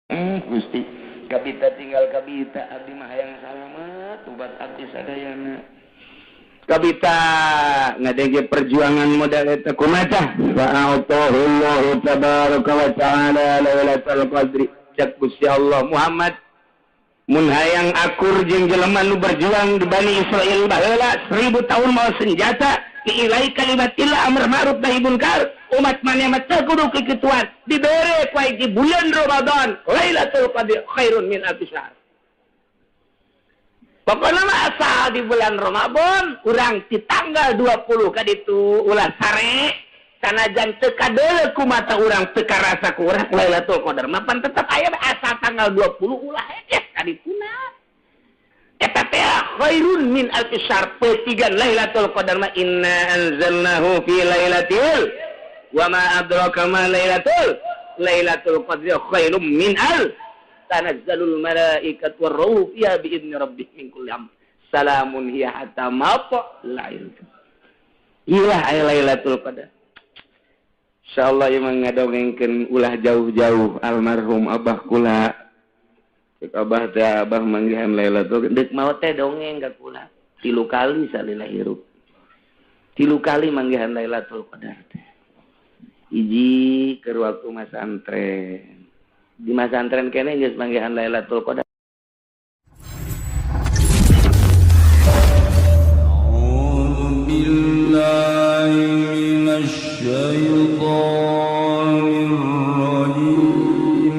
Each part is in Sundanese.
Gusti kabita tinggal kabita abdi mah hayang salamet ubat abdi sadayana kabita ngadenge perjuangan modal eta kumaha fa'atahullahu tabaraka wa ta'ala lailatul qadri cak Gusti Allah Muhammad mun hayang akur jeung jelema nu berjuang di Bani Israil baheula 1000 tahun mawa senjata diilai kalimatillah amr ma'ruf nahi munkar umat maneh mah teu kudu kikituan dibere ku hiji bulan Ramadan Lailatul Qadri khairun min alfi syahr. Pokona mah asal di bulan Ramadan urang di tanggal 20 ka ditu ulah sare sanajan teu kadeuleu ku mata urang teu karasa ku urang Lailatul Qadar mah pan tetep aya asal tanggal 20 ulah hekes ka dituna eta teh khairun min alfi syahr petigan Lailatul Qadar mah inna anzalnahu fi lailatul wa ma adraka ma lailatul qadri khairum min al tanazzalul malaikatu warruhu fiha bi idni rabbihim min kulli amr salamun hiya hatta matla'il ilah Lailatul Qadar. Insyaallah ieu mah ngadongengkeun ulah jauh-jauh almarhum abah kula cek abah teh abah manggihan Lailatul deuk maot teh dongeng ka kula 3 kali salila hirup 3 kali manggihan Lailatul Qadar teh. Hiji keur waktu masantren di masantren kene geus manggihan Lailatul Qadar. A'udzu billahi minasy syaithanir rajim.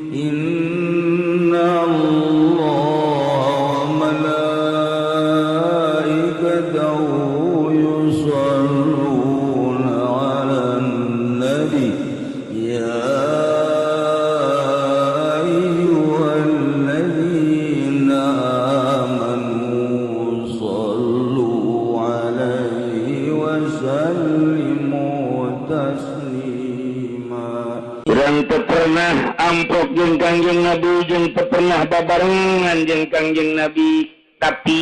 Inna Allaha wa malaikatahu yusholluna 'alan nabi ya ayyuhalladzina amanu shallu 'alaihi wa sallimu taslima. Urang teu pernah amprok jeung Kangjeng Nabi jeung teu pernah babarengan jeung Kangjeng Nabi, tapi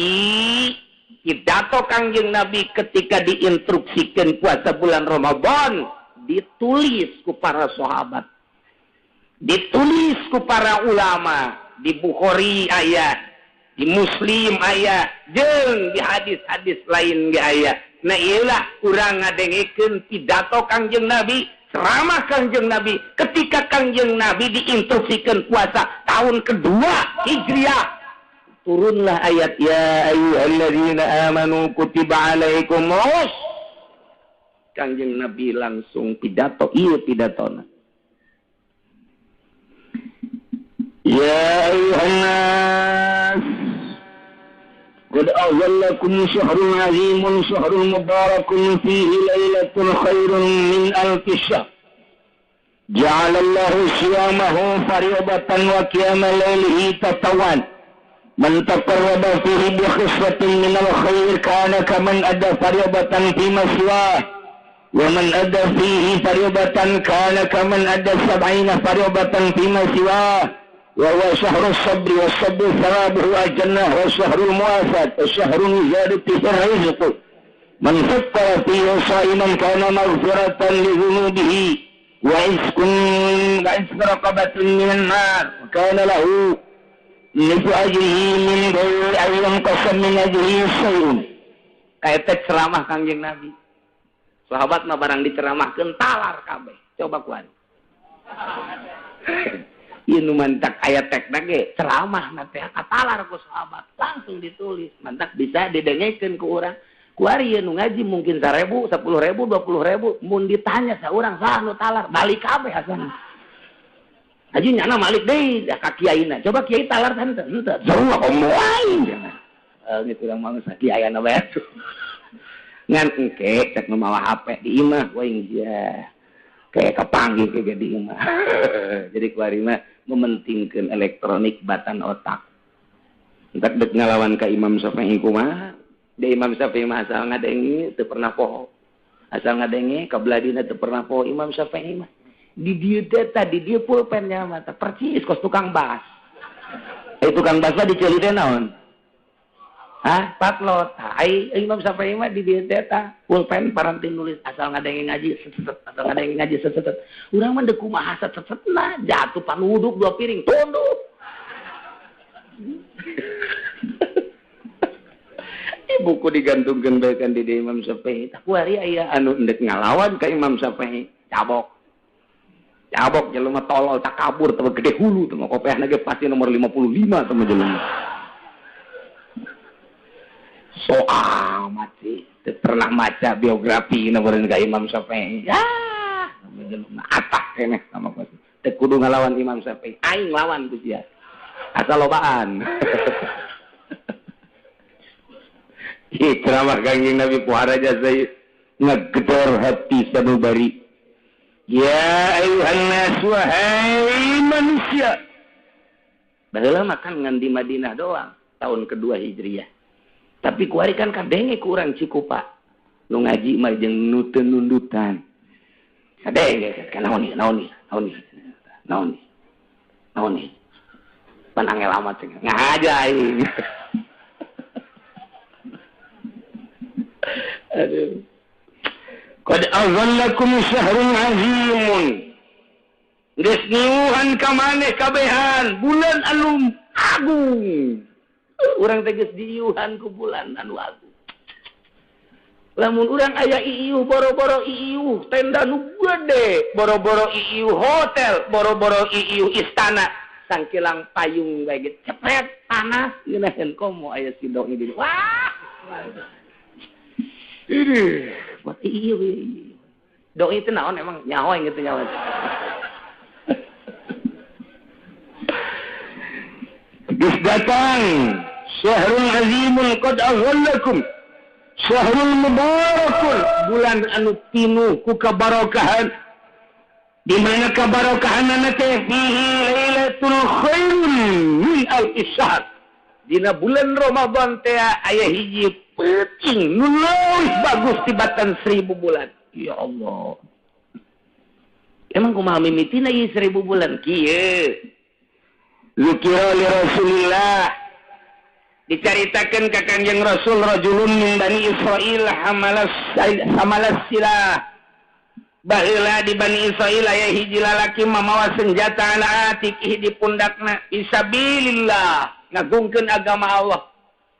pidato Kangjeng Nabi ketika diinstruksikan puasa bulan Ramadan ditulis ku para sahabat, ditulis ku para ulama, di Bukhari aya, di Muslim aya, jeung di hadis-hadis lain ge aya. Nah ieulah urang ngadengekeun pidato Kangjeng Nabi, ceramah Kangjeng Nabi ketika Kangjeng Nabi diinstruksikan puasa tahun kedua Hijriah. Turunlah ayat ya ayyuhalladzina amanu kutiba alaikumus. Kangjeng Nabi langsung pidato, ieu pidatona. Ya ayyuhan nas qad azallakum syahrun azimun syahrun mubarakun fihi lailatun khairun min alfi syahr. Ja'alallahu siyamahu fariidatan wa qiyama lailihi tatawan. Man taqarraba fihi bi khislatin minal khair kana kaman adda fariidatan fi ma siwah. Wa man adda fihi fariidatan kana kaman adda sab'ina fariidatan fi ma siwah. Wa huwa syahrus sabri was sabru thawabuhu al-jannah wa syahrul muwafat wa syahrun ziyadati rizq. Man fattara fihi sha'iman kana maghfiratan li dhunubihi wa izkun wa izk raqabatin minan nar wa kana lahu nisfu ajrihi min ghairi an yanqasa min ajrihi syai'un. Kaeta ceramah Kangjeng Nabi. Sahabat mah barang diceramahkeun talar kabeh. Coba kuan. Ieu nu mantak aya tekna ge ceramah na teh katalar ku sahabat langsung ditulis. Mantak bisa didengekeun ku urang. Kuari ieu nu ngaji mungkin 1000, 10.000, 20.000 mun ditanya saurang saha nu talar balik kabeh asana. Haji nyana malik deui da ka kiaina. Coba kiai talar teh henteu henteu. Sarua komo aing cenah. Geus urang mah geus kiaiana bae. Ngan engke cek nu mawa HP di imah waing sia. Kayak kepanggih ke di imah. Jadi kuari mah mementingkeun elektronik batan otak. Entak dek ngalawan ka Imam Syafi'i kumaha? Da Imam Syafi'i mah asal ngadenge teu pernah poho. Asal ngadenge kabeladina teu pernah poho Imam Syafi'i mah. Di dieu teh tadi dieu pulpennya mah percis kos tukang bas. Tukang bas mah diceuli teh naon? Hah, patlot. Ai Imam Syafi'i mah di dieu teh eta pulpen paranti nulis asal ngadenge ngaji set asal ngadenge ngaji set set. Urang mah deuk kumaha set setna jatuh panuduk 2 piring tunduk. Buku digantungkeun bae kan di Imam Syafi'i. Tah kuari aya anu endek ngalawan ka Imam Syafi'i, cabok. Cabok jelema tolol takabur teh gede hulu teh kopeahna ge pasti nomor 55 teh jelema. So amat sih, pernah maca biografi nomor ka Imam Syafi'i. Ya, jelema atak keneh sama pasti. Teu kudu ngalawan Imam Syafi'i, aing lawan ku sia. Asal lobaan. Ceramah Kangjeng Nabi puhara jasa ngegedor hati sanubari. Ya ayuhan nas, wahai manusia. Baheula mah kan ngan di Madinah doang tahun kedua Hijriah. Tapi kuari kan kadenge ku urang Cikupa. Nu ngaji mah jeung nu teu nundutan. Kadenge kan naon ieu, naon ieu, naon ieu, naon ieu. Naon ieu. Pan angel amat cenah. Ngaja aing. Aduh. Qad azallakum syahrun azimun. Geus niuhan ka maneh kabehan bulan anu agung. Urang teh geus diiuhan ku bulan anu agung. Lamun urang aya iiuh boro-boro iiuh tenda nu gede, boro-boro iiuh hotel, boro-boro iiuh istana, sangkilang payung bae ge cepret panas ngeunaheun komo aya sidok di. Wah. Ini, buat iya, dong itu naon emang nyawa yang gitu nyawa. Geus datang syahrul azimun qad aghallakum syahrul mubarakun, bulan anu pinuh ku kabarokahan. Di mana kabarokahanana teh fihi lailatul khairun min alfi syahr. Dina bulan Ramadan teh aya hiji peuting nu leuwih bagus tibatan 1000 bulan. Ya Allah. Emang kumaha mimitina ieu 1000 bulan kieu? Zikira li Rasulillah. Dicaritakeun ka Kangjeng Rasul rajulun min Bani Israil hamalas silah. Baheula di Bani Israil aya hiji lalaki mamawa senjata ala atikihi di pundakna fisabilillah, ngagungkeun agama Allah.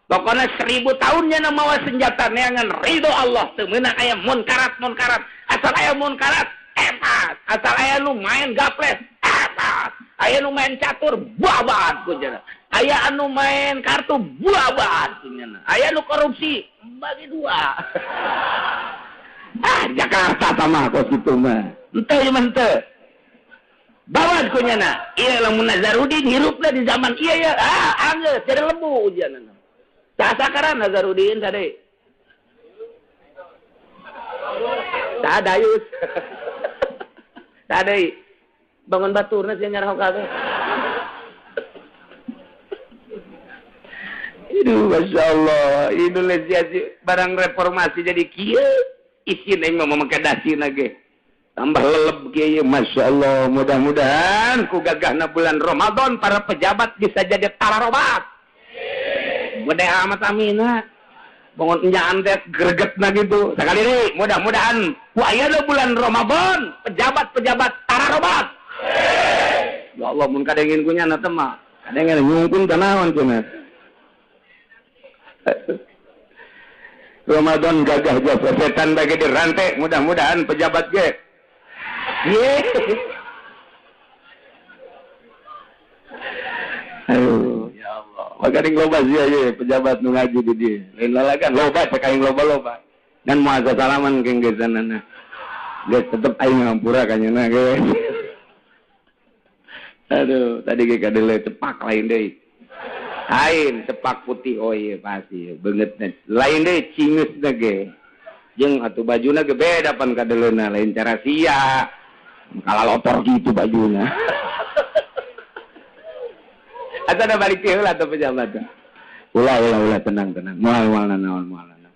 Pokoknya 1000 tahunnya mawa senjata neangan ridho Allah. Teu meunang aya munkarat munkarat. Asal aya munkarat epat. Asal aya nu main gaples epat. Aya nu main catur babat kunyana. Aya anu main kartu babat kunyana. Aya nu korupsi bagi dua. Ah Jakarta sama kos kitu mah. Henteu ieu mah henteu. Babat kunyana. Ieu lamun Nazarudin hirupna di zaman ieu ya. Ah anggeus jadi lembu ujianna. Sakaran Nazarudin tadi. Tadayus. Tadi bangun baturna sia nyarah kabeh. Aduh, Masya Allah, Indonesia barang reformasi jadi kieu, isin aing mah make dasina ge. Tambah leleb kieu, Masya Allah, mudah-mudahan ku gagahna bulan Ramadan para pejabat bisa jadi tararobat. Gede amat amina. Bangun enyaan teh gregetna gitu. Sekali deui, mudah-mudahan ku ayeuna bulan Ramadan pejabat-pejabat tararobat. Ya Allah, mun kadengin ku nyana teh mah. Kadengin nyungkun teh naon cenah. Ramadan gagah jasa setan bagi dirantai, mudah-mudahan pejabat ge. Ye. Aduh, ya Allah. Maka loba sia ye pejabat nu ngaji di dieu. Lain lalagan loba cek aing loba-loba. Dan moal salaman keng gesanana. Geus tetep aing ngampura ka nyeuna ge. Aduh, tadi ge kadeule cepak lain deui. Lain cepak putih, oh iya pasti beungeutna. Lain deui cingeusna ge. Jeung atuh bajuna ge beda pan kadeleuna, lain cara sia. Kalalotor gitu bajuna. Atau ada balik heula atau pejabat. Ulah ulah ulah tenang tenang. Moal moal naon moal naon.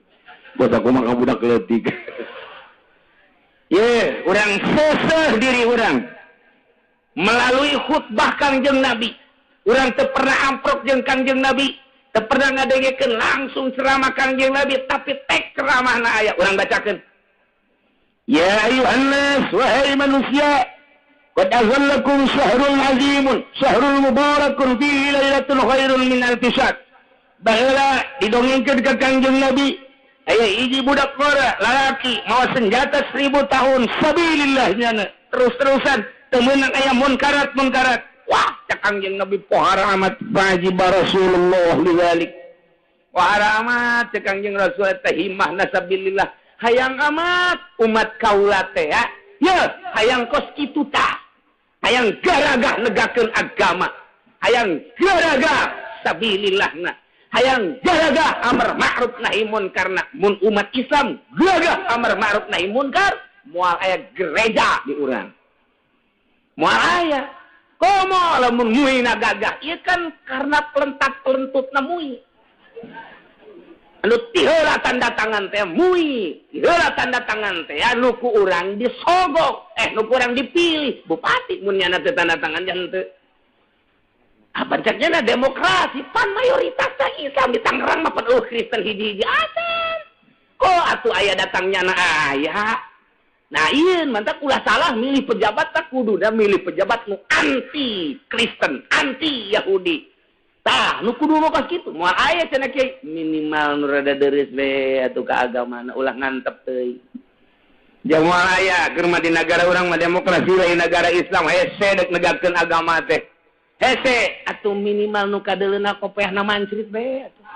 Buat aku mah budak leutik. Ye, urang seseh diri urang. Melalui khutbah Kangjeng Nabi. Urang teu pernah amprok jeung Kangjeng Nabi, Teu pernah ngadengekeun langsung ceramah Kangjeng Nabi, tapi tek ceramahna aya urang bacakeun. Ya ayuhan nas, wahai manusia, qad azallakum syahrul azimun, syahrul mubarakun fihi lailatul khairun min alfi syahr. Baheula didongengkeun ka Kangjeng Nabi, aya hiji budak ngora lalaki mawa senjata 1000 tahun sabilillah nyana terus-terusan teu meunang aya munkarat munkarat. Wah, cak Kangjeng Nabi pohara amat wajib Rasulullah lidzalik. Pohara amat cak Kangjeng Rasul teh himahna sabilillah. Hayang amat umat kaula teh ya. Ye, hayang kos kitu tah. Hayang garagah negakeun agama. Hayang garagah sabilillahna. Hayang garagah amar ma'ruf nahi munkarna. Mun umat Islam gagah amar ma'ruf nahi munkar, moal aya gereja di urang. Moal aya. Komo lamun muina gagah, ieu kan karena pelentat-pelentutna mui. Anu tiheula tanda tangan teh mui, tiheula tanda tangan teh anu ku urang disogok, nu ku urang dipilih bupati mun nyana teh tanda tangan jangan teu. Apa ceknya demokrasi pan mayoritas teh Islam di Tangerang mah pan eueuh Kristen hiji-hiji acan. Kok atuh aya datang nyana aya. Nah ieu mantap ulah salah milih pejabat tak kuduna milih pejabat nu anti Kristen, anti Yahudi. Tah nu kudu mah kos kitu. Moal aya cenah kiai minimal nu rada deureuh we atuh ka agamana ulah ngantep teuing. Jeung moal aya keur mah di nagara urang mah demokrasi lain nagara Islam hese deuk negakeun agama teh. Hese atuh minimal nu kadeuleuna kopeahna mancrit we atuh.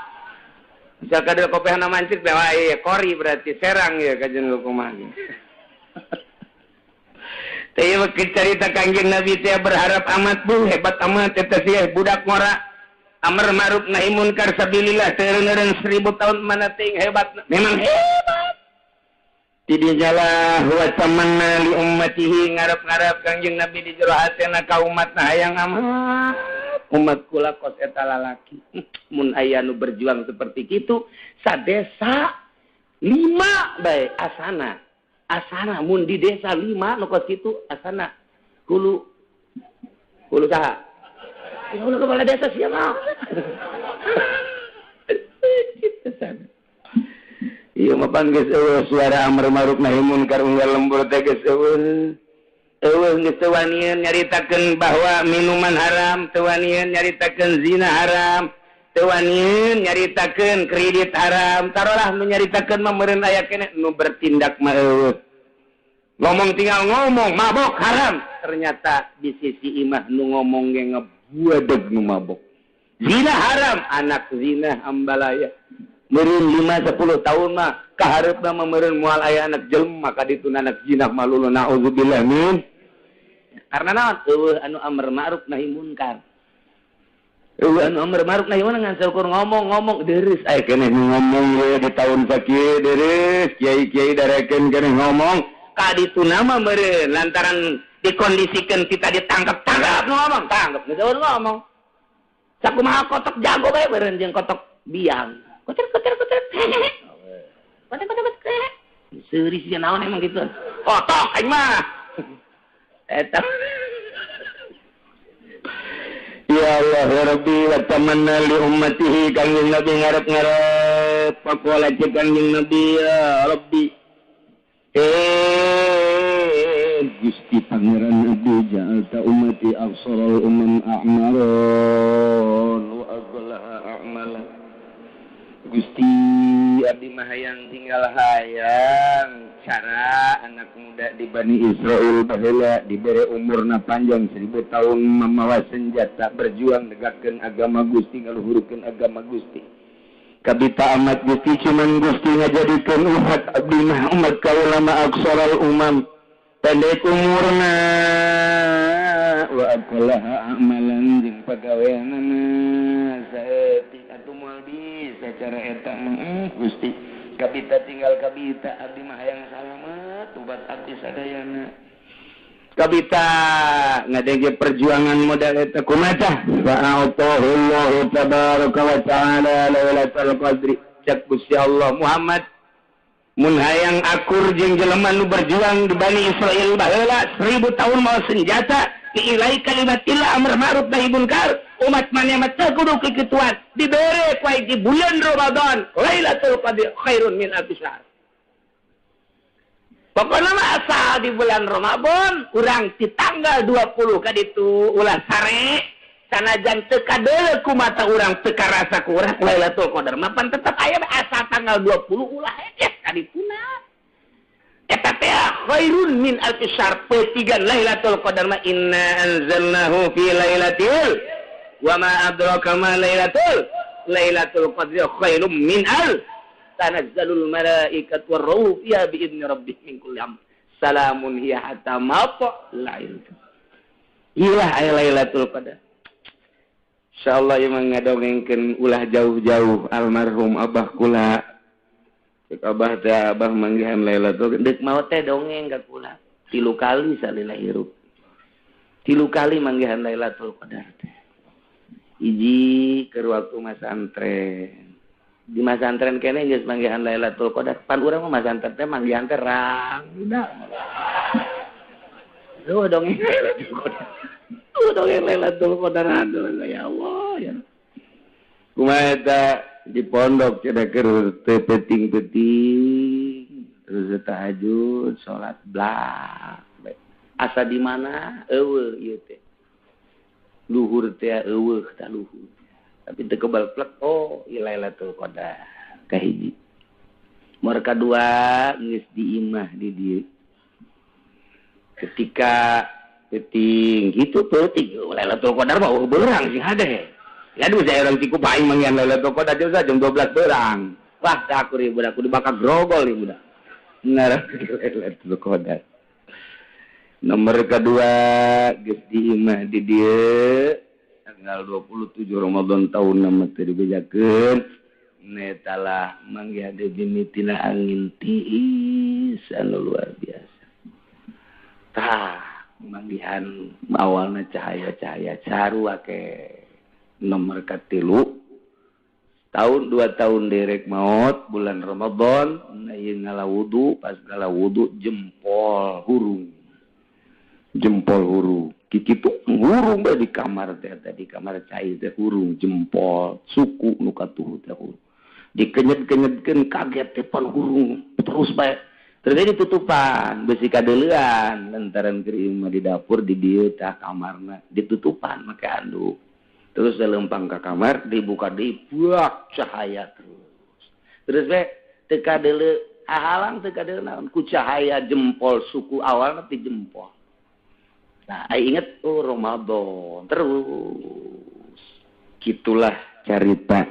Misal kadeul kopeahna mancrit we wah ieu kori berarti serang ya kajen kumaha. Teh cerita Kangjeng Nabi teh berharap amat bu hebat amat eta sih budak ngora amar ma'ruf nahi munkar sabilillah teu eureun 1000 tahun mana teuing hebat memang hebat. Tidinya lah wa tamanna li ummatihi ngarep-ngarep Kangjeng Nabi di jero hatena ka umatna hayang amat umat kula kos eta lalaki mun aya nu berjuang seperti kitu sadesa 5 bae asana. Asana mun di desa 5 nu kos kitu asana hulu hulu saha? Ya hulu kepala desa sia mah. Ieu mah pan geus eueuh suara amar ma'ruf nahi munkar unggal lembur teh geus eueuh. Eueuh geus teu wanian nyaritakeun bahwa minuman haram, teu wanian nyaritakeun zina haram, teu wanian nyaritakeun kredit haram. Tarolah nu nyaritakeun mah meureun aya keneh nu bertindak mah eueuh. Ngomong tinggal ngomong mabok haram, ternyata di sisi imah nu ngomong ge ngebuadeg nu mabok. Zina haram, anak zina ambalaya. Meureun 5 10 tahun mah kahareupna mah meureun moal aya anak jelema ka ditu anak zina mah lulu naudzubillah min. Karena naon eueuh anu amar ma'ruf nahi munkar. Eueuh anu amar ma'ruf nahi munkar ngan saukur ngomong-ngomong deureuh aya keneh ngomong we di tahun sakieu deureuh kiai-kiai darekeun keneh ngomong ka ditu mah meureun lantaran dikondisikeun kita ditangkap-tangkap ngomong tangkap geus ngomong. Sakumaha kotok jago bae meureun jeung kotok biang. Koter koter koter. Koter koter koter. Seuri sia naon emang gitu. Kotok aing mah. Eta. Ya Allah ya Rabbi wa tamanna li ummatihi Kangjeng Nabi ngarep-ngarep pakola cek Kangjeng Nabi ya Rabbi. Gusti Pangeran Nabi ja'alta ummati afsarul umam a'maron wa aghlaha a'mala. Gusti abdi mah hayang tinggal hayang cara anak muda di Bani Israel baheula dibere umurna panjang 1000 tahun mamawa senjata berjuang negakeun agama Gusti ngaluhurkeun agama Gusti. Kabita amat Gusti cuman Gusti ngajadikeun umat abdi mah umat kaula mah aksaral umam pendek umurna wa aqlaha amalan jeung pagaweanana saeutik atuh moal bisa cara eta mah Gusti. Kabita tinggal kabita abdi mah hayang salamet ubat abdi sadayana. Kabita ngadenge perjuangan modal eta kumaha fa'atahullahu tabaraka wa ta'ala lailatul qadri cak Gusti Allah Muhammad mun hayang akur jeung jelema nu berjuang di Bani Israil baheula 1000 tahun mawa senjata I'lai kalimatillah amar ma'ruf nahi munkar. Umat maneh mah teu kudu kikituan. Dibere ku di bulan Ramadan Lailatul Qadar khairun min alfi syahr. Pokoknya mah asal di bulan Ramadan urang di tanggal 20 kaditu ulah sare sanajan teu kadeuleu ku mata urang teu karasa ku urang Lailatul Qadar mah pan tetep aya asal tanggal 20 ulah geus kadituna. Eta teh khairun min alfi syahr petigan Lailatul Qadar mah inna anzalnahu fi lailatul wa ma adraka ma lailatul qadri khairum min al tanazzalul malaikatu warruhu fiha bi idni rabbihim min kulli amr salamun hiya hatta matla'il fajr. Ilah aya Lailatul Qadar. Insyaallah ieu mah ngadongengkeun ulah jauh-jauh almarhum abah kula. Cek abah teh abah manggihan Lailatul Qadar deuk maot teh dongeng ka kula 3 kali salila hirup. 3 kali manggihan Lailatul Qadar teh. Hiji keur waktu masantren. Di masantren keneh geus manggihan Lailatul Qadar. Pan urang mah masantren teh manggihan teh rangda. Duh dongeng Lailatul Qadar. Duh dongeng Lailatul Qadar aduh ya Allah ya. Kumaha eta di pondok cenah keur teu peuting-peuting terus tahajud salat blak. Asa di mana eueuh ieu teh. Luhur teh eueuh tah luhur. Tapi teu kebal plek oh ieu Lailatul Qadar kahiji. Mor kadua geus di imah di dieu. Ketika peuting kitu peuting Lailatul Qadar mah eueuh beurang sing hade. Ya aduh saya orang tiku paing manggihan Lailatul Qadar jam 12 beurang. Wah tah aku rieu budak kudu bakal grogol ieu budak. Ngarah Lailatul Qadar. Nomor kedua geus di imah di dieu tanggal 27 Ramadan tahun nama teu dibejakeun netalah manggihan deui mimitina angin tiis anu luar biasa. Tah manggihan awalna cahaya-cahaya sarua ke nomor katilu tahun 2 tahun derek maut bulan Ramadan ieu ngala wudu pas ngala wudu jempol hurung kikitu hurung bae di kamar teh di kamar cai teh hurung jempol suku nu katuhu teh hurung dikenyet-kenyetkeun kaget teh pan hurung terus bae terus ditutupan besi kadeuleuan lantaran keur imah di dapur di dieu tah kamarna ditutupan make anduk. Terus lempang ke kamar dibuka deui buak cahaya terus. Terus we teu kadeuleu halang teu kadeuleu naon ku cahaya jempol suku awalna ti jempol. Nah, inget oh Ramadan terus. Gitulah carita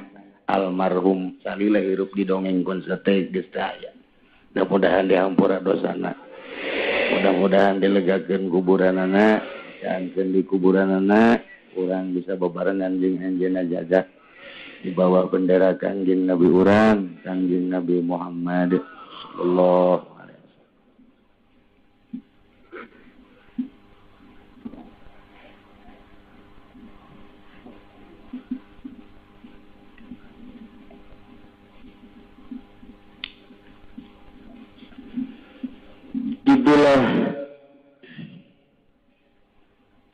almarhum salila hirup di dongeng sate geus teh aya. Mudah-mudahan dihampura dosana. Mudah-mudahan dilegakeun kuburanana, diangkeun di kuburanana. Urang bisa bebarengan jeung anjeunna jajah di bawah bendera Kangjeng Nabi urang, Kangjeng Nabi Muhammad sallallahu alaihi wasallam. Itulah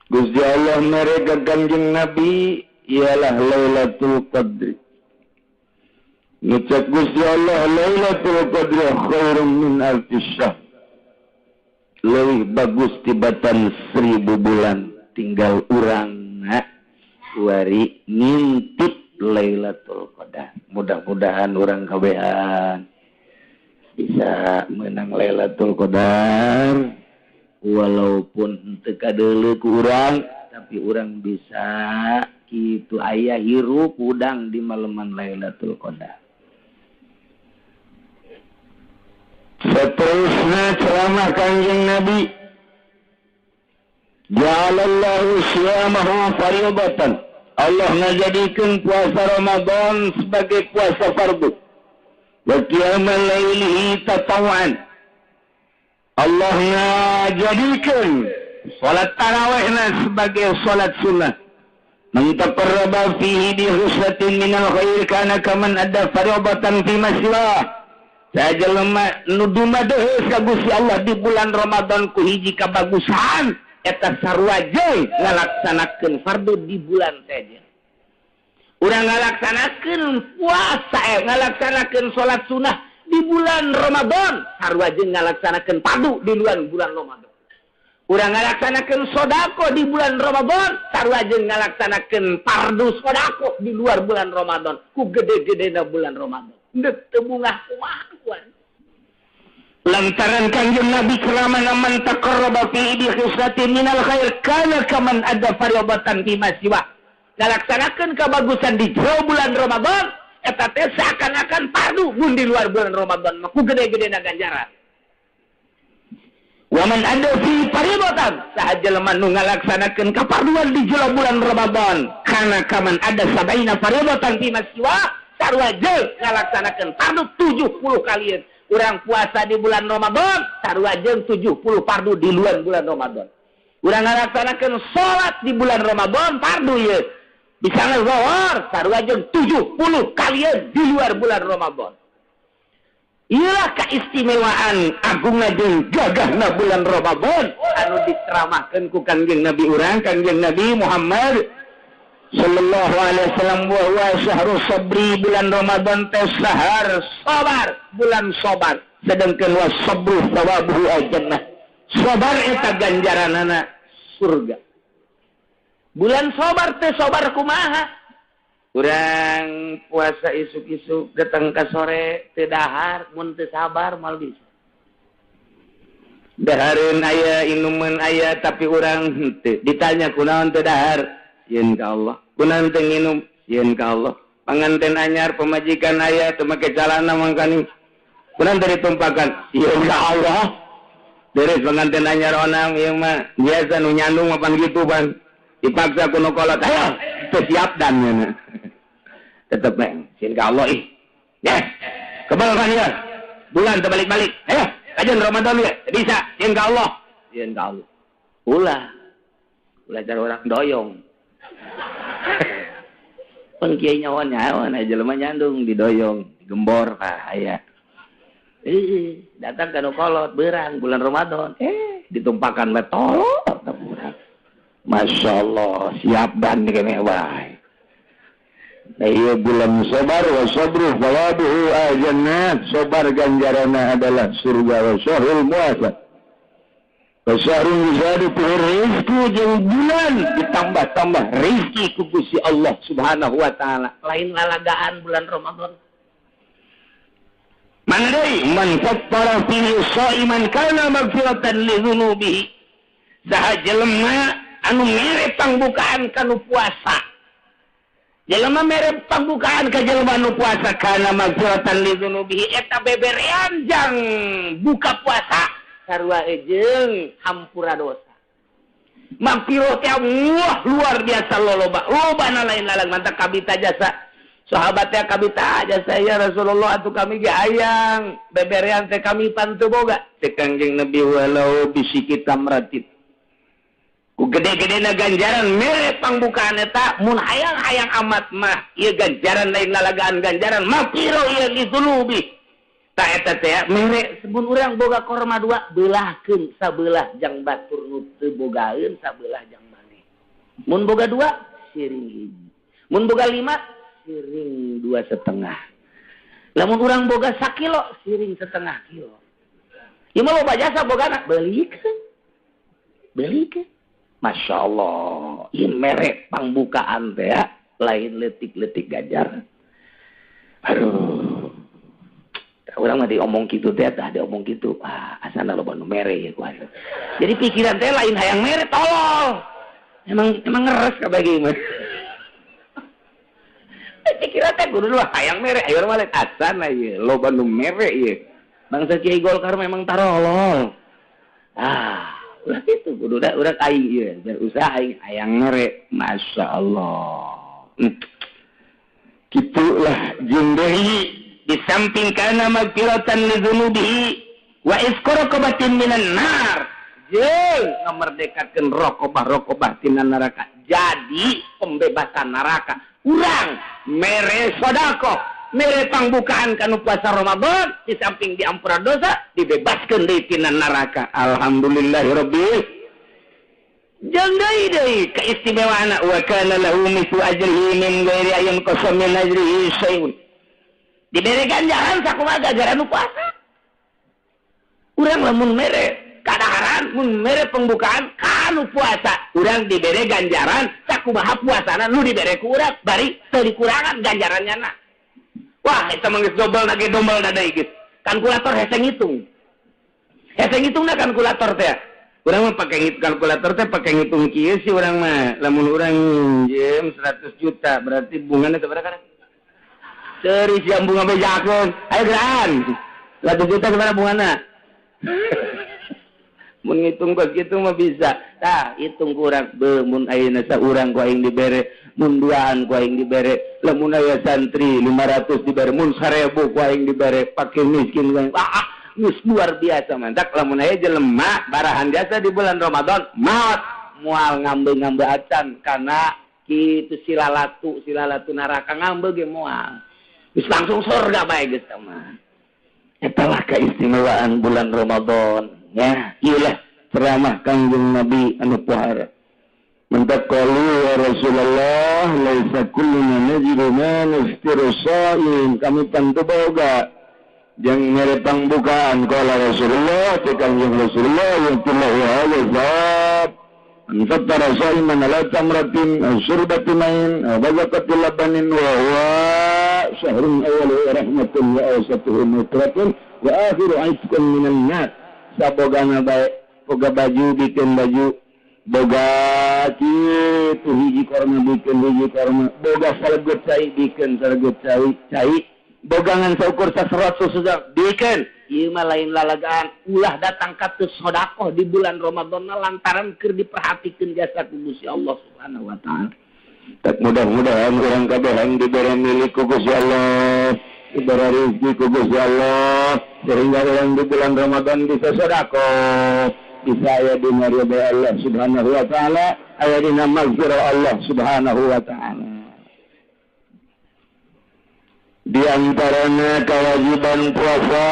Gusti Allah mereka Kangjeng Nabi ialah Lailatul Qadri. Ngucap Gusti Allah Lailatul Qadri khairum min alfi syahr. Leuwih bagus tibatan 1000 bulan. Tinggal urang wari ngintip Lailatul Qadar. Mudah-mudahan urang kabehan bisa menang Lailatul Qadar. Walaupun teu kadeuleu ku urang, tapi urang bisa kitu aya hirup udang di maleman Lailatul Qadar. Seterusnya ceramah Kangjeng Nabi, ja'alallahu siyamahu fardatan. Allah ngajadikeun puasa Ramadan sebagai puasa fardu. Wa qiyamal lailihi tatawwan. Allah ngajadikeun salat tarawihna sebagai salat sunnah. Man taqarraba fihi bi husnatin minal khair kana kaman adda fardatan fi ma siwa. Sajelema nu dumadeheus ka Gusti Allah di bulan Ramadan ku hiji kabagusan, eta sarua jeung ngalaksanakeun fardu di bulan sejen. Urang ngalaksanakeun puasa, ngalaksanakeun salat sunah di bulan Ramadan, sarua jeung ngalaksanakeun fardu di luar bulan Ramadan. Urang ngalaksanakeun sedekah di bulan Ramadan, sarua jeung ngalaksanakeun fardu sedekah di luar bulan Ramadan. Ku gede-gedena bulan Ramadan. Deuk teu bungah kumaha kuan. Lantaran Kanjeng Nabi keramana man taqarraba fi bi khislatin minal khair kana kaman ada farobatan fi masiwa. Ngalaksanakeun kabagusan di jero bulan Ramadan eta teh seakan-akan fardu mun di luar bulan Ramadan mah ku gede-gedena ganjaran. Wa man ada fi faribatan saha jelema nu ngalaksanakeun kafarduan di jero bulan Ramadan kana kaman ada sabaina faribatan fi masiwa sarua jeung ngalaksanakeun fardu 70 kalian. Urang puasa di bulan Ramadan sarua jeung 70 fardu di luar bulan Ramadan. Urang ngalaksanakeun salat di bulan Ramadan fardu ieu. Bisa ngezahor sarua jeung 70 kalian di luar bulan Ramadan. Iyalah keistimewaan agungna jeung gagahna bulan Ramadan anu diceramahkeun ku Kangjeng Nabi urang, Kangjeng Nabi Muhammad sallallahu alaihi wasallam, wa huwa syahrus sabri, bulan Ramadan teh sahar sabar, bulan sabar. Sedangkan wa sabru thawabuhu al-jannah. Sabar eta ganjaranana surga. Bulan sabar teh sabar kumaha? Urang puasa isuk-isuk datang ke sore teu dahar, mun teu sabar moal bisa. Dahareun aya, inuman aya, tapi urang henteu. Ditanya kunaon teu dahar? Sieun ka Allah. Kunaon teu nginum? Sieun ka Allah. Panganten anyar pemajikan aya teu make calana mangkaning. Kunaon teu ditumpakan? Sieun ka Allah. Beres panganten anyar onang ieu mah biasa nu nyandung mah pan kitu pan. Dipaksa ku nu kolot, ayo teu siap dan nya. Tetep bae sieun ka Allah ih. Ya. Kebal kan ya. Bulan terbalik-balik. Ayo, kajian Ramadan ya. Bisa sieun ka Allah. Sieun ka Allah. Ulah. Ulah cara orang doyong. Pan kiai nyawa nyawa na jelema nyandung didoyong, digembor ah aya. Datang ka nu kolot beurang bulan Ramadan. Ditumpakan bae tolot urang. Masya Allah, siap dan kene wae. Nah, iya bulan sabar wa sabru thawabuhu al-jannah. Sabar ganjaranna adalah surga wa syahrul muasa. Wa syahrul yuzadu fihi rizqu, jeung bulan ditambah-tambah rizki ku Gusti Allah Subhanahu wa taala. Lain lalagaan bulan Ramadan. Mana deui man fattara fihi shaiman kana maghfiratan li dzunubihi. Saha jelema anu mere pangbukaan kanu puasa. Jelema mere pangbukaan ka jelema anu puasa kana maghfiratan li dzunubihi, eta beberean jang buka puasa sarua jeung hampura dosa. Maghfirah teh wah luar biasa loloba. Lobana lain lalang mantap kabita jasa. Sahabat teh kabita jasa ya Rasulullah atuh kami ge hayang beberean teh kami pan teu boga. Teh Kangjeng Nabi walau bisiki tamratit. Ku gede-gedena ganjaran mere pangbukaan eta mun hayang-hayang amat mah ieu ganjaran lain lalagaan ganjaran maghfirah ieu li dzunubi. Ta eta teh mere sebun urang boga korma dua beulahkeun sabelah jang batur nu teu bogaeun sabelah jang maneh. Mun boga dua siring hiji. Mun boga lima siring 2,5. Lamun urang boga sakilo siring setengah kilo. Ieu mah loba jasa bogana beulikeun. Beulikeun. Masya Allah, ini merek pangbukaan teh ya, lain letik-letik ganjaran. Aduh, orang mah diomong gitu teh, tah diomong gitu, ah asana loba nu mere ya kuasa. Jadi pikiran teh lain hayang mere, tolol. Emang emang ngeres kabagi mah. Pikiran teh kudu lah hayang mere, ayo urang mah lain asana ieu, loba nu mere ieu. Bangsa Kiai Golkar memang tarolol. Ah, ulah itu kudu da urang aing ieu berusaha aing hayang mere. Masya Allah. Kitulah jeung deui di samping kana magfiratan li dzunubihi wa isqaraqabatin minan nar. Jeung ngamerdekakeun rokobah-rokobah tina neraka. Jadi pembebasan neraka. Urang mere sedekah, mere pangbukaan kanu puasa Ramadan, di samping diampura dosa, dibebaskeun deui tina neraka. Alhamdulillahirabbil. Jeung deui deui keistimewaan wa kana lahu mithlu ajrihi min ghairi ayyin qasam min ajrihi syai'un. Dibere ganjaran sakumaha ganjaran nu puasa. Urang lamun mere kadaharan, mun mere pembukaan kanu puasa, urang dibere ganjaran sakumaha puasana nu dibere ku urang bari teu dikurangan ganjarannya na. Wah, eta mah geus dobel na ge dombel na deui geus. Kalkulator hese ngitung. Hese ngitungna kalkulator teh. Urang mah pake kalkulator teh pake ngitung kieu sih urang mah. Lamun urang minjem 100 juta berarti bungana sabaraha kana? Seuris jam bunga bejakeun. Ayo gerahan. 100 juta sabaraha bungana? Mun ngitung kos kitu mah bisa. Tah, hitung ku urang beuh mun ayeuna saurang ku aing dibere, mun duaan ku aing dibere, lamun aya santri 500 dibere, mun 1000 ku aing dibere, pake miskin ku aing. Ah, geus luar biasa mantak lamun aya jelema barahan jasa di bulan Ramadan maot moal ngambe-ngambe acan kana kitu silalatu silalatu neraka ngambe ge moal. Geus langsung surga bae geus mah. Eta lah keistimewaan bulan Ramadan ya. Ieu lah ceramah Kangjeng Nabi anu pohara. Mentaqalu ya Rasulullah laisa kulluna najidu ma nuftiru sha'im. Kami tentu boga jeung mere pangbukaan qala Rasulullah teh Kangjeng Rasulullah yaqulu hadza zat an fattara sha'iman ala tamratin aw syurbatin ma'in aw bazaqatil labanin wa huwa syahrun awwaluhu rahmatun wa awsatuhu maghfiratun wa akhiru 'itqun minan nar. Sabogana bae boga baju bikin baju, boga kitu hiji korma bikin hiji korma, boga salegut cai bikin salegut cai cai, bogangan saukur saserot susu bikin. Ieu mah lain lalagaan, ulah datang ka teu sedekah di bulan Ramadan lantaran keur diperhatikeun jasa ku Gusti Allah Subhanahu wa taala. Tak mudah-mudahan urang kabehan dibere milik ku Gusti Allah, dibere rezeki ku Gusti Allah sehingga urang di bulan Ramadan bisa sedekah, bisa aya dina ridha Allah Subhanahu wa taala, aya dina maghfirah Allah Subhanahu wa taala. Di antaranya kewajiban puasa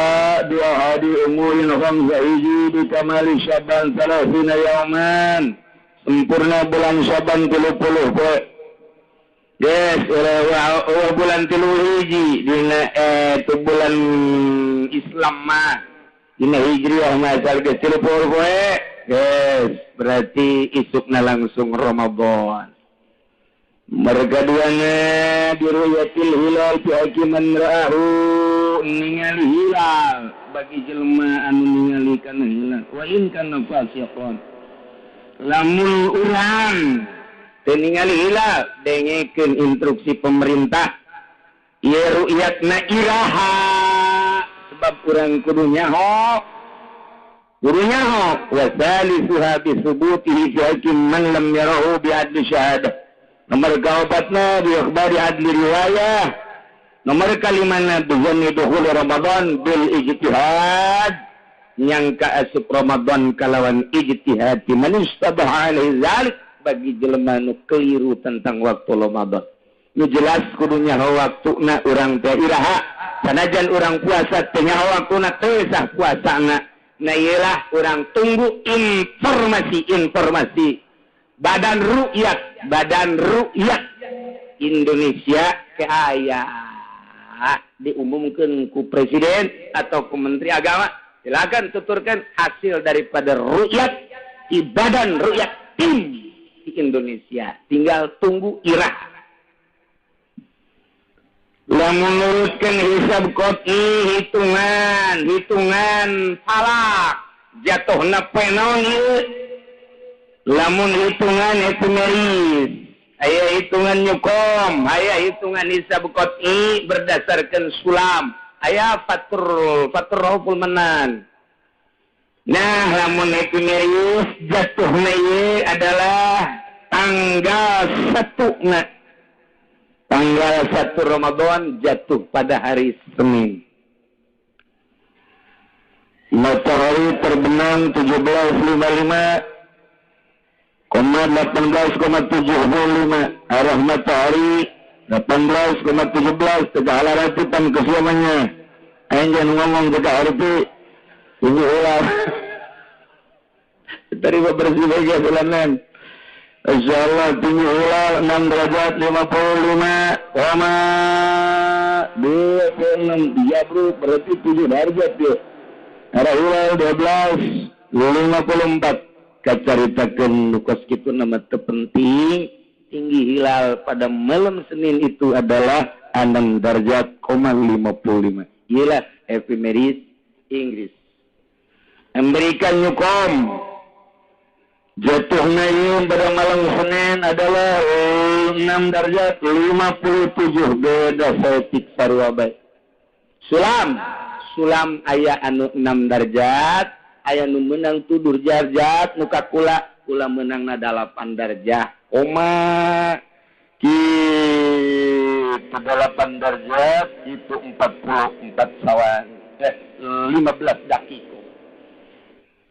dua hari umurin khamsa hiji di kamali Syaban salasina yauman, sempurna bulan Syaban 30 poe. Yes, ulah bulan 3 hiji dina tu bulan Islam mah dina Hijriah mah asal geus 30 poe. Yes, berarti isukna langsung Ramadan. Mereka duanya diruyatil hilal fi hakiman ra'ahu, ningali hilal bagi jelema anu ningali kana hilal wa in kana fasiqan. Lamun urang teu ningali hilal dengekeun instruksi pemerintah ieu ru'yatna iraha sebab urang kudu nyaho kudu nyaho wa salisuha bi subutihi fi hakim man lam yarahu bi adli syahadah. Nomor kaopatna bi akhbari adli riwayah. Nomor kalimana bizanni dukhul Ramadan bil ijtihad, nyangka asup Ramadan kalawan ijtihad man istabaha alaihi zalik, bagi jelema nu keliru tentang waktu Ramadan. Nu jelas kudu nyaho waktuna urang teh iraha, sanajan urang puasa teh nyaho waktuna teu sah puasana. Nah ieu urang tunggu informasi-informasi Badan Rukyat Indonesia ke aya diumumkan ku presiden atau ku menteri agama, silakan tuturkan hasil daripada rukyat di Badan Rukyat tim di Indonesia. Tinggal tunggu irah. Lamun nurutkeun hisab qot'i hitungan falak jatuhna penon ieu. Lamun hitungan epimeris, aya hitungan nyukom, aya hitungan hisab qot'i berdasarkan sulam, aya fatur rauful manan. Nah, lamun epimeris jatuhna ieu adalah tanggal 1 na. Tanggal 1 Ramadan jatuh pada hari Senin. Matahari terbenam 17.55 18,75, arah matahari 18,17 tegak ratutan kesiamannya. Aing jangan ngomong tegak arti ini ulah. Terima bersih bagian bulanan. Insyaallah tinggi hilal 6 derajat 55 koma 26 bro, berarti 7 derajat ya. Arah hilal 12.54 kacaritakeun nu kos kitu nama teu penting. Tinggi hilal pada malam Senin itu adalah 6 derajat koma 55. Iyalah efemeris Inggris. Amerika nyukom jatuhnya ieu pada malam Senin adalah 6 derajat 57 beda saeutik sarua bae. Sulam, sulam aya anu 6 derajat, aya nu meunang 7 derajat, nu ka kula, kula meunangna 8 derajat. Koma kitu 8 derajat itu 44 sawan 15 dakika.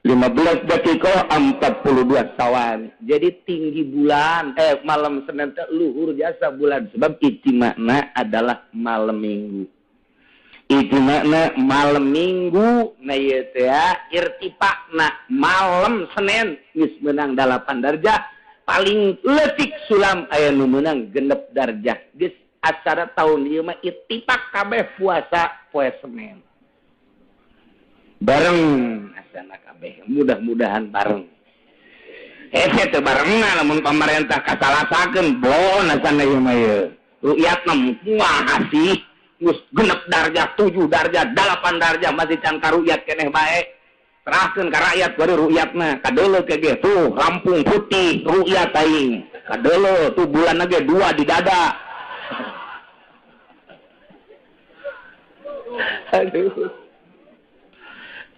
15 dakika 42 sawan. Jadi tinggi bulan malam Senin teh luhur jasa bulan sebab ijtima'na adalah malam Minggu. Ijtima'na malam Minggu na ieu teh irtifa'na malam Senin geus meunang 8 darjah, paling leutik sulam aya nu meunang 6 darjah. Geus acara tahun ieu mah ittifaq kabeh puasa poe Senin. Bareng asana kabeh, mudah-mudahan bareng. Hese teu barengna lamun pamarentah kasalasakeun bon asana ieu mah ieu. Rukyatna kumaha sih? Geus 6 darjah, 7 darjah, 8 darjah masih can karukyat keneh bae. Serahkeun ka rakyat baru rukyatna. Kadeuleu ke ge tuh rampung putih rukyat aing. Kadeuleu tuh bulan ge 2 di dada. Aduh.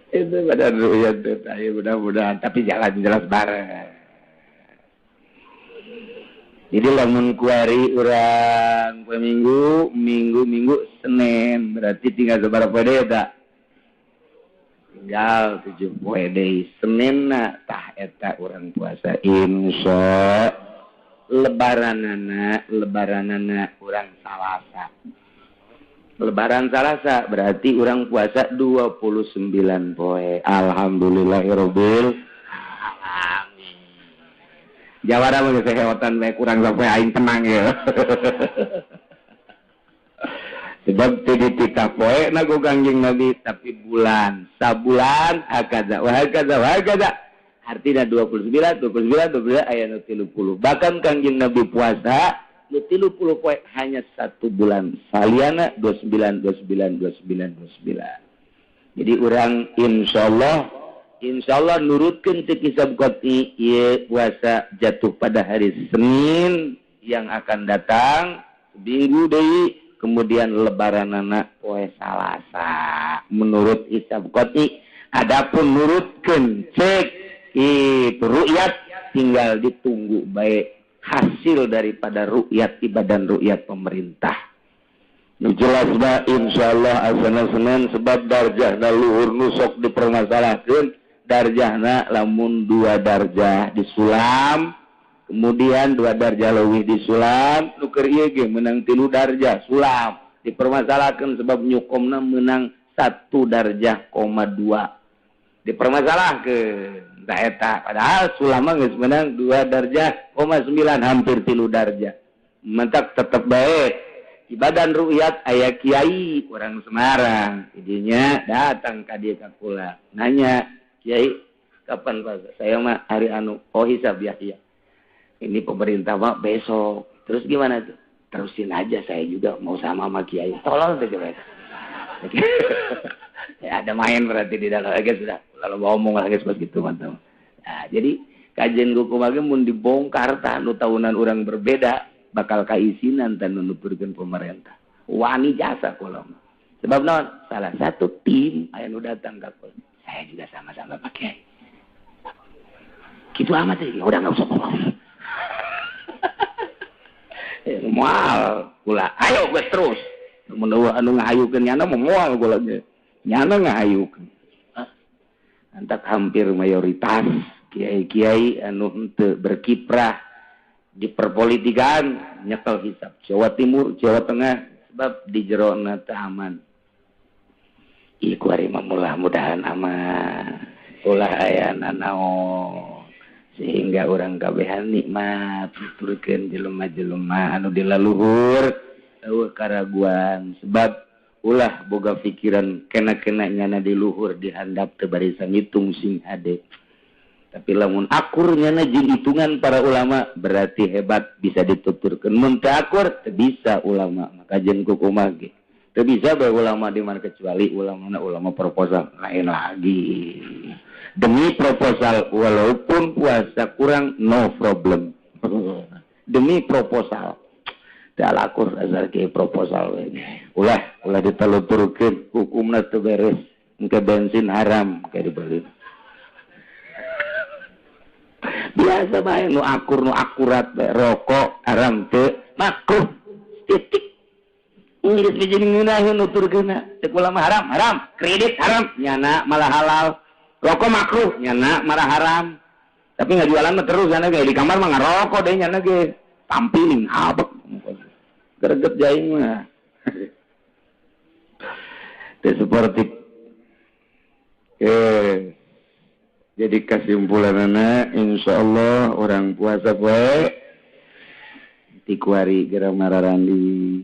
Itu pada rukyat teh mudah-mudahan tapi jalan jelas bareng. Jadi lamun kuari urang poe Minggu, Minggu Senin berarti tinggal sabaraha poe deui eta? Tinggal 7 poe deui. Senin na tah eta urang puasa insya lebaranana urang Salasa. Lebaran Salasa berarti urang puasa 29 poe. Alhamdulillahirabbil alamin. Jawara mah geus heotan bae kurang sampai aing tenang ya. Sebab teu dititah poe na ku Kangjeng Nabi tapi bulan, sabulan hakaza wa hakaza wa hakaza. Artina 29 29 29 aya nu 30. Bahkan Kangjeng Nabi puasa nu 30 poe hanya 1 bulan. Saliana 29 29 29 29. Jadi urang insyaallah nurutkeun teu kisab qati ieu puasa jatuh pada hari Senin yang akan datang seminggu deui, kemudian lebaranana poe Salasa menurut hisab qati. Adapun nurutkeun cek itu rukyat tinggal ditunggu baik hasil daripada rukyat ibadah rukyat pemerintah. Nu jelas mah insyaallah asana Senin sebab darjahna luhur nu sok dipermasalahkeun darjahna lamun 2 darjah disulam kemudian 2 darjah leuwih disulam nu keur ieu ge meunang 3 darjah sulam dipermasalahkeun sebab nyukomna meunang 1 darjah koma 2 dipermasalahkeun tah eta padahal sulam mah geus meunang 2 darjah koma 9 hampir 3 darjah mentak tetep bae ibadan rukyat aya kiai orang Semarang idinya datang ka dieu ka kula nanya kiai kapan puasa saya mah hari anu oh hisab ya iya ini pemerintah mah besok terus gimana tuh terusin aja saya juga mau sama kiai tolong tuh coba ya ada main berarti di dalam lagi sudah lalu ngomong lagi seperti gitu mantap. Nah, jadi kajian hukum lagi mun dibongkar tah nu tahunan orang berbeda bakal kaisinan dan nunuturkeun pemerintah. Wani jasa kula mah. Sebab naon? Salah satu tim aya nu datang ka kula. Saya juga sama-sama Pak Kiai. Gitu amat sih, udah enggak usah ngomong. Moal kula. Ayo geus terus. Mun anu ngahayukeun nyana moal kula ge. Nyana ngahayukeun. Antak hampir mayoritas kiai-kiai anu henteu berkiprah di perpolitikan nyekel hisab Jawa Timur, Jawa Tengah sebab di jerona teu aman. Ieu kuari mah mudah-mudahan aman. Ulah aya nanaon. Sehingga orang kabehan nikmat tuturkeun jelema-jelema anu di laluhur eueuh karaguan sebab ulah boga pikiran kena-kena nyana di luhur dihandap teu barisan ngitung sing hade. Tapi lamun akur nyana jeung hitungan para ulama berarti hebat bisa dituturkeun. Mun teu akur teu bisa ulama maka jeung kukumaha ge. Teu bisa bae ulama di mana kecuali ulama ulama proposal lain lagi. Demi proposal walaupun puasa kurang no problem. Demi proposal. Teu akur asal ke proposal we. Ulah ulah diteluturkeun hukumna teu beres. Engke bensin haram kayak dibeli. Biasa bae nu akur nu akurat bae rokok haram teu makruh titik. Geus bijing ngeunaheun nuturkeunna cek ulama haram haram kredit haram nyana malah halal rokok makruh nyana malah haram tapi ngajualan mah terus nyana ge di kamar mah ngarokok deui nyana ge tampilin abek greget jaing mah teu seperti jadi kesimpulanana insyaallah orang puasa poe tikuari geura mararandi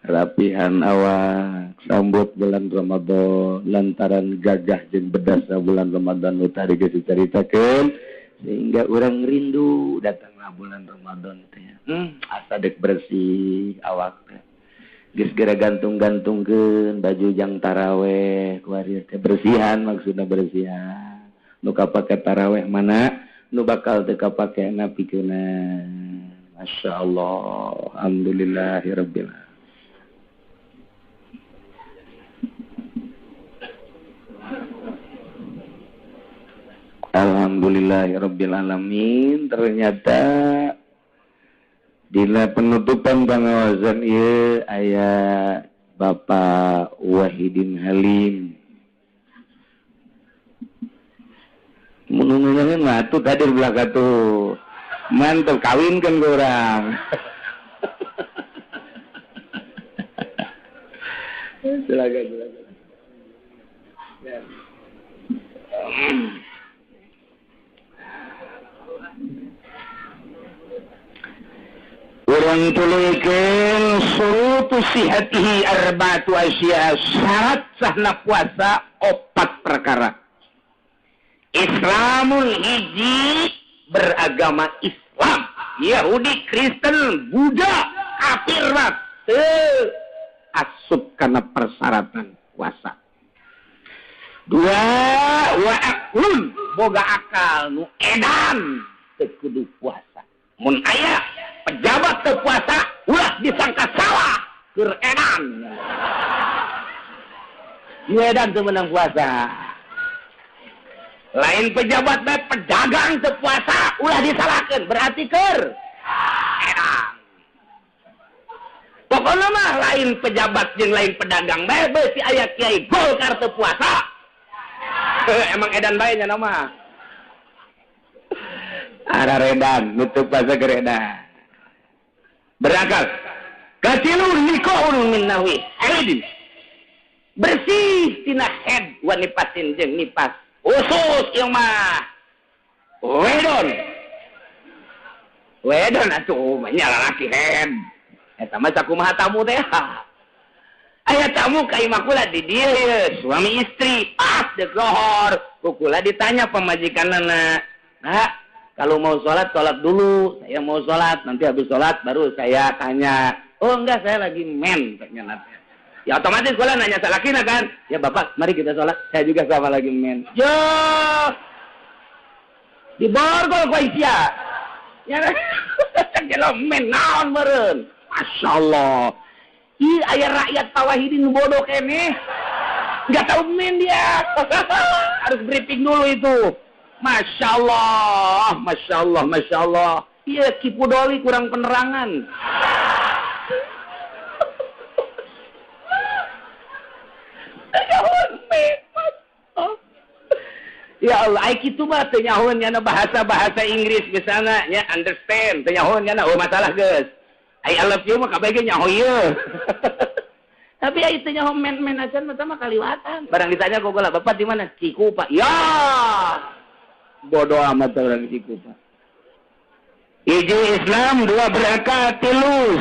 rapihan awak sambut bulan Ramadan lantaran gagah jeung bedasna bulan Ramadan nu tadi geus dicaritakeun sehingga urang rindu datanglah bulan Ramadan teh asa deuk bersih awak teh geus geura gantung-gantungkeun baju jang taraweh kuari teh bersihan maksudna bersihan nu kapake taraweh mana nu bakal teu kapakena pikeunna masyaallah alhamdulillahirabbil alamin. Alhamdulillahirabbil alamin. Ternyata dina penutupan pangawasan ieu aya Bapak Wahidin Halim. Mun ngeunaheun mah atuh hadir belaka tuh. Mantep kawinkeun ku urang. Silakan silakan. Urang tuluykeun surutu sihatihi arba'atu asya, syarat sahna puasa opat perkara. Islamul hiji beragama Islam, Yahudi, Kristen, Buddha, kafir mah teu asup kana persyaratan puasa. Dua, wa aqlun boga akal nu edan teu kudu puasa. Mun aya pejabat teu puasa ulah disangka salah keur edan. Nu edan teu meunang puasa. Lain pejabat bae pedagang teu puasa ulah disalahkeun berarti keur edan. Pokona mah lain pejabat jeung lain pedagang bae beusi aya kiai Golkar teu puasa. Emang edan bae nya mah. Araredan nutup puasa keur edan. Berakal. Katilu nikahun min nahwi haidin. Bersih tina head wa nipasin jeung nipas. Khusus ieu mah. Wedon. Wedon atuh mah nya lalaki head. Eta mah sakumaha tamu teh. Aya tamu ka imah kula di dieu ye, suami istri pas deuk lohor. Ku kula ditanya pamajikanana. Nah, kalau mau sholat, sholat dulu. Saya mau sholat, nanti habis sholat baru saya tanya. Oh enggak, saya lagi men. Ya otomatis gue nanya salakina kan. Ya bapak, mari kita sholat. Saya juga sama lagi men. Yo, diborgol gua isia. Ya, cek men naon meureun. Masya Allah. Ih, aya rakyat Pawahidin bodoh keneh. Enggak tahu men dia. Harus briefing dulu itu. Masya Allah, Masya Allah, Masya Allah. Iya, Kipudoli kurang penerangan. Ya Allah, ai kitu mah teu nyahoeun nyana bahasa-bahasa Inggris misalnya nya understand, teu nyahoeun nyana oh masalah geus. Ai I love you mah kabeh ge nyaho ieu. Tapi ai teu nyaho men-men acan mah mah kaliwatan. Barang ditanya ku kula, "Bapak di mana?" Cikupa. Ya. Bodoh amat orang Cikupa. Hiji Islam, dua berakal, tilu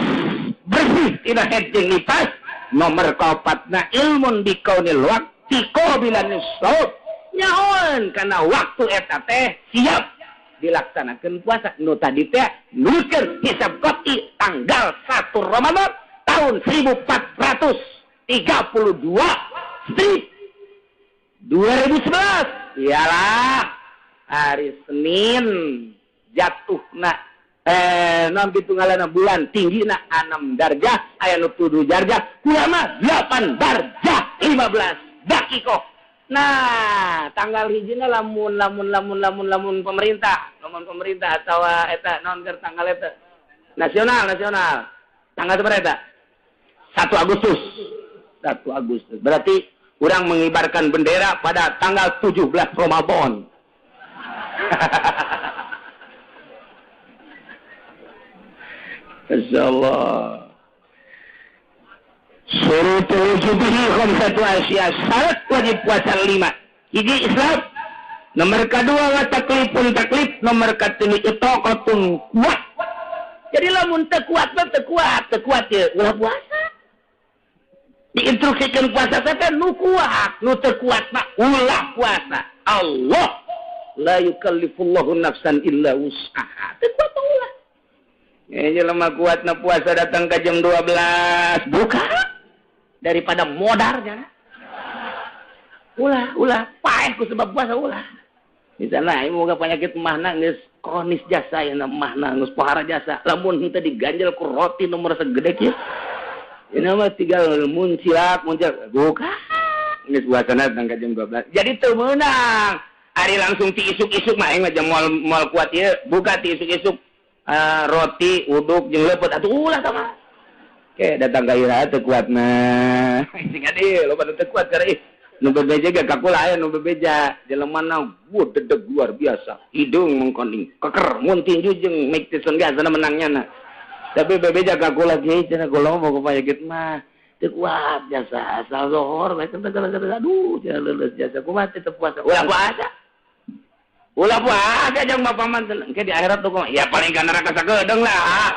bersih tina haid jeung nifas, nomor kaopatna ilmun bikaunil waqti qabilan shaum. Nyahoan kana waktu eta teh siap dilaksanakeun puasa. Nu tadi teh nuliskeun hisab qat'i tanggal 1 Ramadan tahun 1432 strip 2011. Iyalah hari Senin jatuhna non hitunganna bulan tinggina 6 darjah aya nu 7 darjah kurang 8 darjah 15 dakikoh. Nah, tanggal hijina lamun lamun lamun lamun lamun pemerintah, lamun pemerintah atawa eta naon keur tanggal eta nasional tanggal sabaraha eta? 1 Agustus. 1 Agustus. Berarti urang mengibarkan bendera pada tanggal 17 Ramadan. Insyaallah. Surutul wujubihi khamsatu asya, syarat wajib puasa 5. Hiji Islam, nomor kedua wa taklifun taklif, nomor katilu itaqatun kuat. Jadi lamun teu kuat mah teu kuat ye ulah puasa. Diinstruksikan puasa teh nu kuat, nu teu kuat mah ulah puasa. Allah la yukallifullahu nafsan illa wus'aha. Teu kuat ulah. Jelema kuat na puasa datang ke jam 12 buka daripada modarnya. Ulah paeh ku sebab puasa ulah. Misalna ieu moga penyakit mahna geus kronis jasa ya mahna geus pohara jasa. Lamun henteu diganjel ku roti nomor segede kieu. Ini mah tinggal muncilak buka. Geus puasana datang ke jam 12. Jadi teu meunang. Ari langsung ti isuk-isuk mah aing mah jam moal kuat ieu buka ti isuk-isuk. Roti uduk jeung leupeut atuh ulah tah mah. Ke datang ka ira teu kuat mah. Sing ade loba nu teu kuat karena ih nu bebeja ge ka kula aya nu bebeja jelemana wuh dedeg luar biasa. Hidung mengkoning keker mun tinju jeung Mike Tyson ge asana menangnya na. Tapi bebeja ka kula ge cenah kula mah boga penyakit mah teu kuat jasa asal zohor bae teu aduh cenah leuleus jasa kumaha teu puasa. Ulah puasa. Ulah puasa jeung bapak mah engke di akhirat tuh ya paling ka neraka sagedeung lah.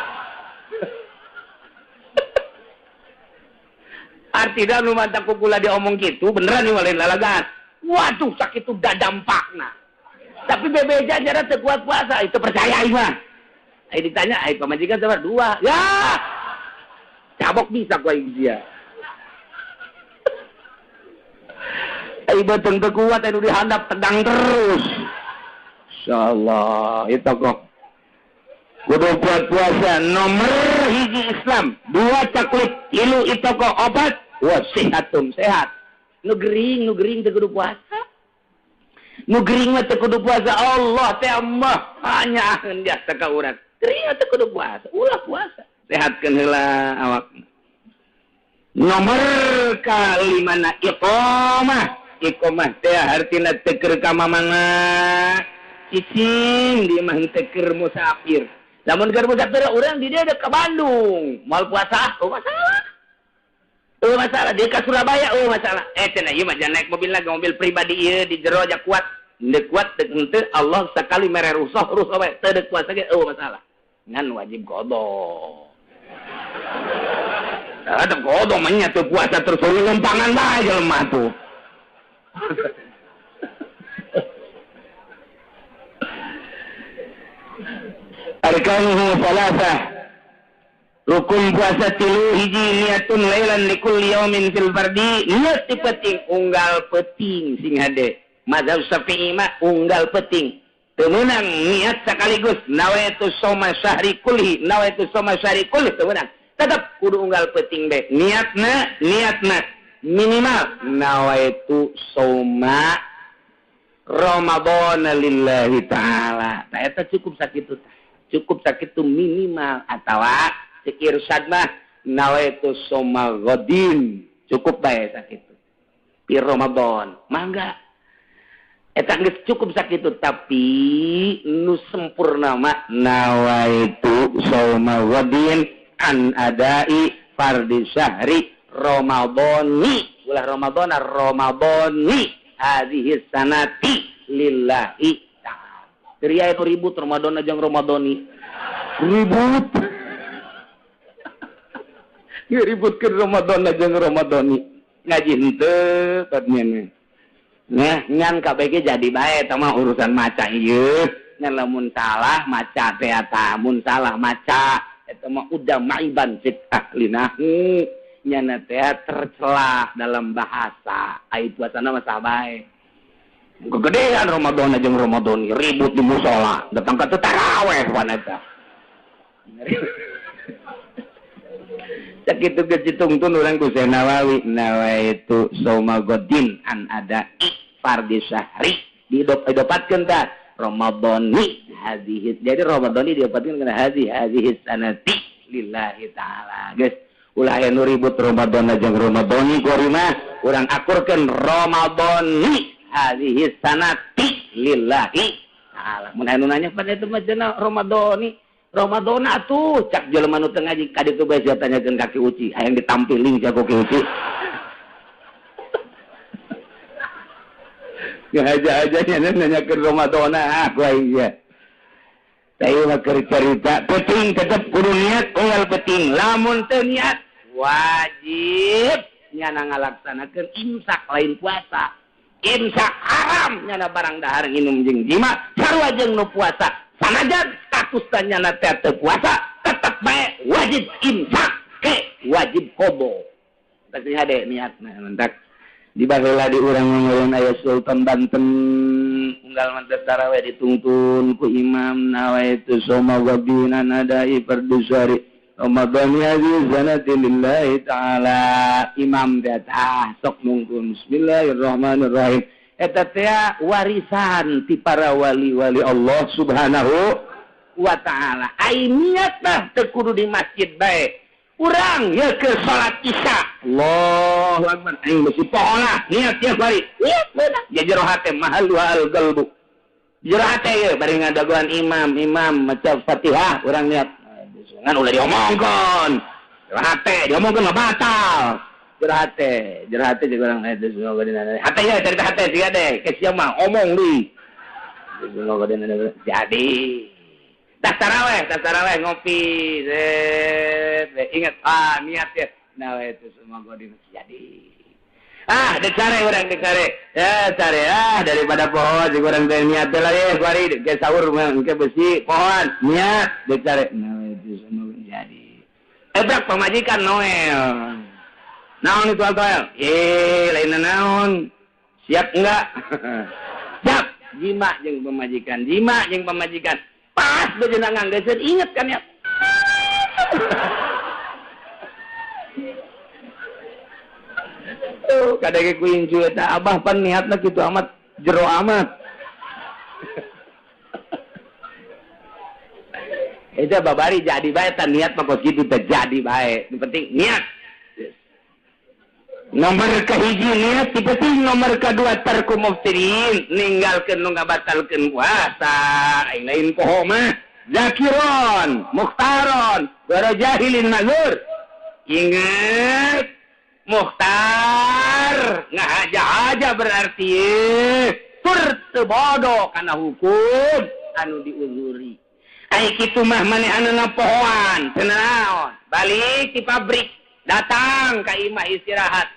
Artinya nu mantap ku kula diomong kitu beneran ieu lain lalagan. Waduh sakitu dampakna. Tapi bebeja jara teu kuat puasa itu percaya ieu mah. Ai ditanya ai pamajikan sabar 2. Ya. Cabok bisa ku aing sia. Ai beuteung teu kuat anu dihandap tegang terus. Insyaallah itu kok kudu kuat puasa nomor hiji Islam, 2 taklif, tilu itu kok obat, wa sehatun sehat. Nu gering teu kudu puasa. Nu gering mah teu kudu puasa. Allah teh mah hanya jasa ka urang. Gering teu kudu puasa, ulah puasa. Sehatkeun heula awak. Nomor kalimana iqamah. Iqamah teh hartina teu keur ka mamana. Cicing di mah teu keur musafir. Lamun keur musafir urang di dieu ka Bandung, moal puasa, oh masalah. Oh masalah dia ka Surabaya, oh masalah. Cenah ieu mah jangan naik mobil lagi, mobil pribadi ieu di jero aja kuat. Henteu kuat deuk henteu Allah sakali mere rusuh bae teu deuk puasa ge oh masalah. Ngan wajib qada. Ada qada mah nya teu puasa terus lumpangan bae jelema tuh. Arkanuhu salasah. Rukun puasa tilu hiji niatun lailan likulli yaumin fil fardi. Niat di peting unggal peting sing hade. Mazhab Syafi'i mah unggal peting. Teu meunang niat sekaligus nawaitu shauma syahri kulli, nawaitu shauma syahri kulli teu meunang. Tetep kudu unggal peting bae. Niatna minimal nawaitu shauma Ramadan lillahi ta'ala. Nah eta cukup sakitu. Cukup sakitu minimal atawa cek irsyad mah nawaitu shauma ghadin. Cukup bae sakitu. Pi Ramadan. Mangga. Eta geus cukup sakitu tapi nu sempurna mah nawaitu shauma ghadin an adai fardhi syahri Ramadhani. Ulah Ramadhana Ramadhani hadhihi sanati lillahi ta'ala. Ria itu ribut Ramadan aja Ramadhani. Ribut. Ngeributkeun Ramadan aja Ramadhani. Ngaji henteu patnya. Nah, ngan kabeh jadi bae eta mah urusan maca ieu. Ngan lamun salah maca teh eta, mun salah maca eta mah udah maiban fit ahlinahu. Nyana teh tercelah dalam bahasa. Ai puasana mah sah bae. Kegedean Ramadan aja Ramadan ribut di musola, datang ke taraweh wanita. Sakitu ge ditungtun urang ku Syekh Nawawi, nawaitu sauma godin an ada fardhi syahri didopatkeun tah Ramadhani hadhihi. Jadi Ramadhani diopatkeun kana hadhihi sanati lillahi taala. Geus ulah aya nu ribut Ramadan aja Ramadhani kuari mah urang akurkeun Ramadhani hadhihi sanati lillahi ta'ala. Mun anu nanya pada itu mah cenah Ramadhani. Ramadhani atuh cak jelema nu teu ngaji ka ditu bae sia tanyakeun ka Ki Uci, hayang ditampiling sia ku Ki Uci. Ngahaja-haja nya nanyakeun Ramadhani ah ku aing sia. Tah ieu mah keur carita penting tetep kudu niat unggal penting. Lamun teu niat wajib nyana ngalaksanakeun imsak lain puasa. Imsak haram nyana barang dahar nginum jeung jima sarua jeung nu puasa sanajan statusna nyana teh teu puasa tetep bae wajib imsak ke wajib qobo pasti hade niatna mentak di baheula di urang mah aya Sultan Banten unggal mantes tarawih ditungtun ku imam nawaitu soma wabina nadai fardusari Ramadhani hadhihi sanati lillahi ta'ala. Imam teh sok mungkun bismillahirrahmanirrahim. Eta teh warisan ti para wali-wali Allah Subhanahu wa ta'ala. Ai niat mah teu kudu di masjid bae. Urang ye ke salat Isya. Allahu akbar. Aing besi pohola niat tiap hari. Niat beunang. Ya jero hate mahal al qalbu. Jero hate ye bari ngadagoan imam, imam maca Fatihah urang niat. Ngan ulah diomongkeun. Jero hate diomongkeun mah batal. Jero hate jeung urang eta semoga dina. Hate ye cerita hate siga deh, ke sia mah omong deui. Semoga dina jadi. Tas taraweh ngopi. Set, ingat ah niat ya. Nah itu semoga dina jadi. Ah, dicare urang dicare. Ya, care ah daripada pohon jeung urang teh niat teh lah ye kuari ke sahur mah engke besi pohon niat dicare. Nah itu semoga jadi. Ebrak pamajikan Noel. Naon itu Noel? Lain naon? Siap enggak? Siap. Jima jeung pamajikan, jima jeung pamajikan. Pas bejeuna nganggeuskeun inget kan ya. Tuh kadang ku inju eta abah pan niatna kitu amat jero amat. Eta babari jadi bae tan niat mah kos kitu teh jadi bae. Nu penting niat. Nomor kahiji niat ti penting, nomor kadua tarku muftirin ninggalkeun nu ngabatalkeun puasa. Aing lain poho mah. Zakiron, mukhtaron, bara jahilin mazur. Ingat mukhtar ngahaja-haja berarti tur teu bodoh kana hukum anu diuzuri. Ai kitu mah manehanna pohoan teu naon. Balik ti pabrik datang ka imah istirahat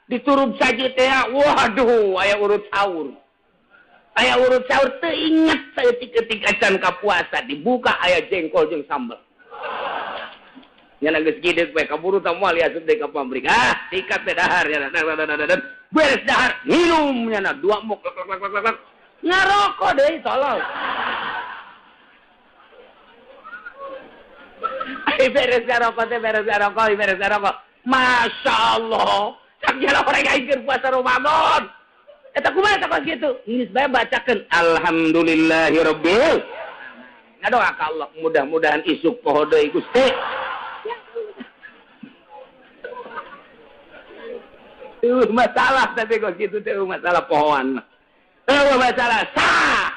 diturub saji teh waduh aya urut sahur. Aya urut sahur teu inget saeutik-eutik acan ka puasa dibuka aya jengkol jeung sambel. Nyana geus gideut we kaburu tah moal asup deui ka pabrik. Ah, sikat teh dahar nyana. Beres dahar, minum nyana dua muk lek lek lek lek. Ngarokok deui tolol. Ai beres ngarokok teh beres ngarokok, beres ngarokok. Masya Allah. Cak jalan orang aing keur puasa Ramadan. Eta kumaha eta kos kitu? Geus bae bacakeun alhamdulillahirabbil. Ngadoa ka Allah mudah-mudahan isuk poho deui Gusti. Masalah tapi kok gitu teh masalah pohoan. Masalah sah.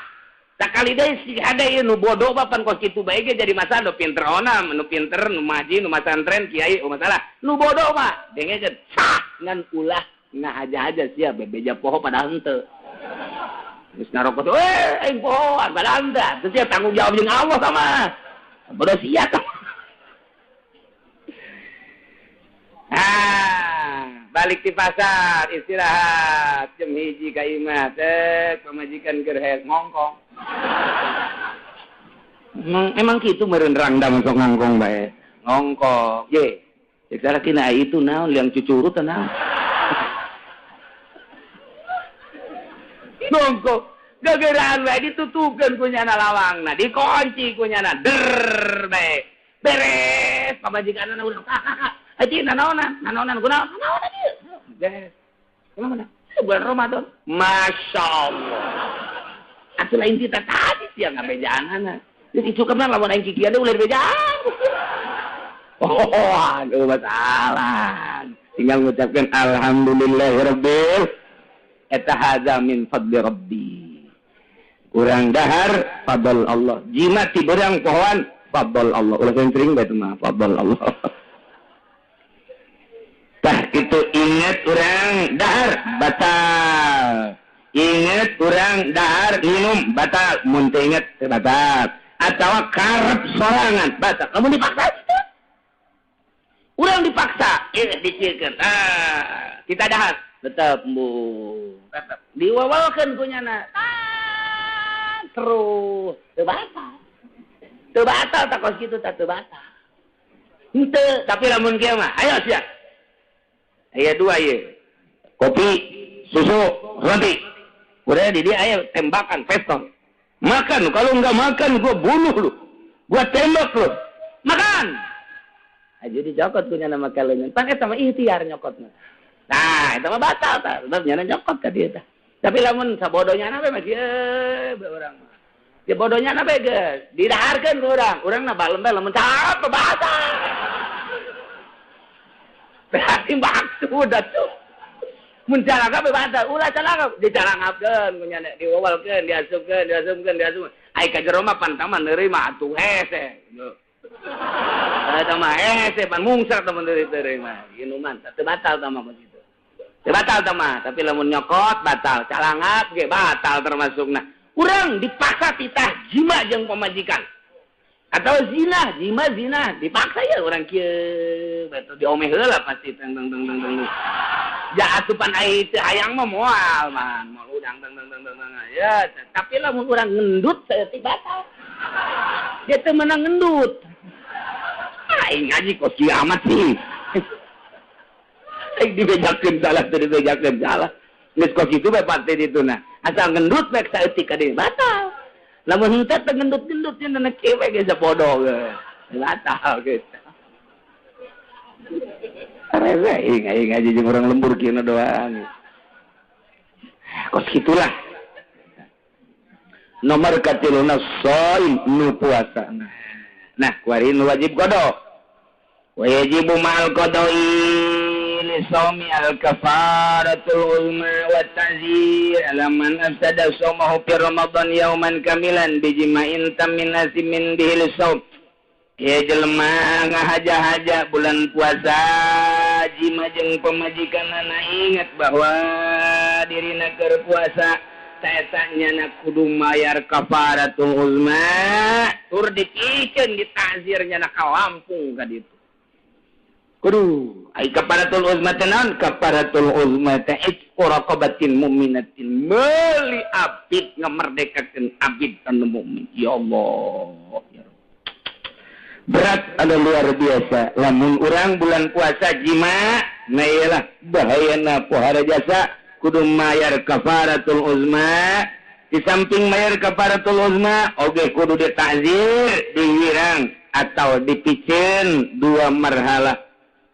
Sakali deui si hade ieu nu bodoh bapan kos kitu bae ge jadi masalah nu pinter ona, nu pinter nu maji, nu masantren kiai masalah. Nu bodoh mah dengekeun sah ngan ulah ngahaja-haja sia bebeja poho padahal henteu. Geus ngarokok teh aing pohoan balanda. Teu sia tanggung jawab jeung Allah sama. Bodoh sia tah. Ah, balik di pasar istirahat jam 1 ka imah teh pamajikan keur hees ngongkong. Emang kitu meureun rangda sok ngongkong bae. Ngongkong. Ye. Cek salakina itu naon liang cucurut naon. Ngongkong. Gegeraan bae ditutupkeun ku nyana lawangna, dikunci ku nyana. Der bae. Beres pamajikanna urang. Aji nanaonan, nanaonan kunaon? Nanaonan ieu. Beres. Kumaha? Bulan Ramadan. Masya Allah. Atuh lain kita tadi sia ngabejaanana. Geus icukna lamun aing kikian deui ulah dibejaan. Oh, aduh masalah. Tinggal ngucapkeun alhamdulillahirabbil eta hadza min fadli rabbi. Urang dahar fadl Allah. Jimat ti beurang pohoan fadl Allah. Ulah sering bae mah fadl Allah. Tah kitu inget urang dahar batal. Inget urang dahar minum batal. Mun teu inget teu batal. Atawa karep sorangan batal. Lamun dipaksa kitu. Urang dipaksa inget dicikeun. Ah, kita dahar tetep bu. Tetep diwawalkeun ku nyana. Terus teu batal. Teu batal tak kos kitu tah teu batal. Henteu, tapi lamun kieu mah ayo sia. Aya dua ieu. Kopi, susu, roti. Udah di dia aya tembakan pistol. Makan, kalau enggak makan gua bunuh lu. Gua tembak lu. Makan. Aja dicokot ku nyana maka leungeun. Pan eta mah ikhtiar nyokotna. Nah, eta mah batal tah. Sebab nyana nyokot ka dieu tah. Tapi lamun sabodonya na we mah kieu bae urang mah. Ya bodohnya na we geus didaharkeun ku urang. Urang na balem bae lamun cap batal. Berarti maksud atuh. Mun calangap batal, ulah calangap dicalangapkeun ku nyana diwawalkeun, diasupkeun, diasupkeun, diasupkeun. Ai ka jero mah pan taman neureui mah atuh hese. Eta mah hese pan mungsar tah mun neureui mah. Inuman teu batal tah mah kitu. Teu batal tah mah, tapi lamun nyokot batal, calangap ge batal termasukna. Urang dipaksa titah jima jeung pamajikan. Atau zina, jima zina, dipaksa ya orang kieu, betul diomeh heula pasti teng teng teng teng teng. Ja asupan ai teu hayang mah moal man, moal udang teng teng teng teng. Ya, tapi lamun urang ngendut saeutik batal. Dia teu meunang ngendut. Aing ngaji kok kiamat sih. Aing dibejakeun salah teu dibejakeun salah. Geus kok kitu bae pasti dituna. Asal ngendut bae saeutik ka dieu batal. Lamun henteu teu ngendut-ngendut nya na kieu we geus bodoh ge. Batal geus. Arese aing ngaji jeung urang lembur kieu doang. Kos kitulah. Nomor katiluna shaim nu puasa. Nah, kuari nu wajib qada. Wa yajibu ma'al qada'i li shaumi al-kafaratul uzma wa ta'zir ala man afsada shaumahu fi Ramadan yauman kamilan bijima'in tamin asimin bihi lishaum. Ya jelema ngahaja-haja bulan puasa jima jeung pamajikanana ingat bahwa dirina keur puasa eta nyana kudu mayar kafaratul uzma tur dipikeun ditazir nyana ka Lampung ka ditu. Kudu ai kafaratul uzma teh naon? Kafaratul uzma teh itqu raqabatin mu'minatin, meuli abid ngamerdekakeun abid anu mukmin. Ya Allah, ya Rabb. Berat anu luar biasa lamun urang bulan puasa jima, nah iyalah bahayana pohara jasa kudu mayar kafaratul uzma. Di samping mayar kafaratul uzma oge kudu ditazir, diwirang atau dipiceun dua marhalah.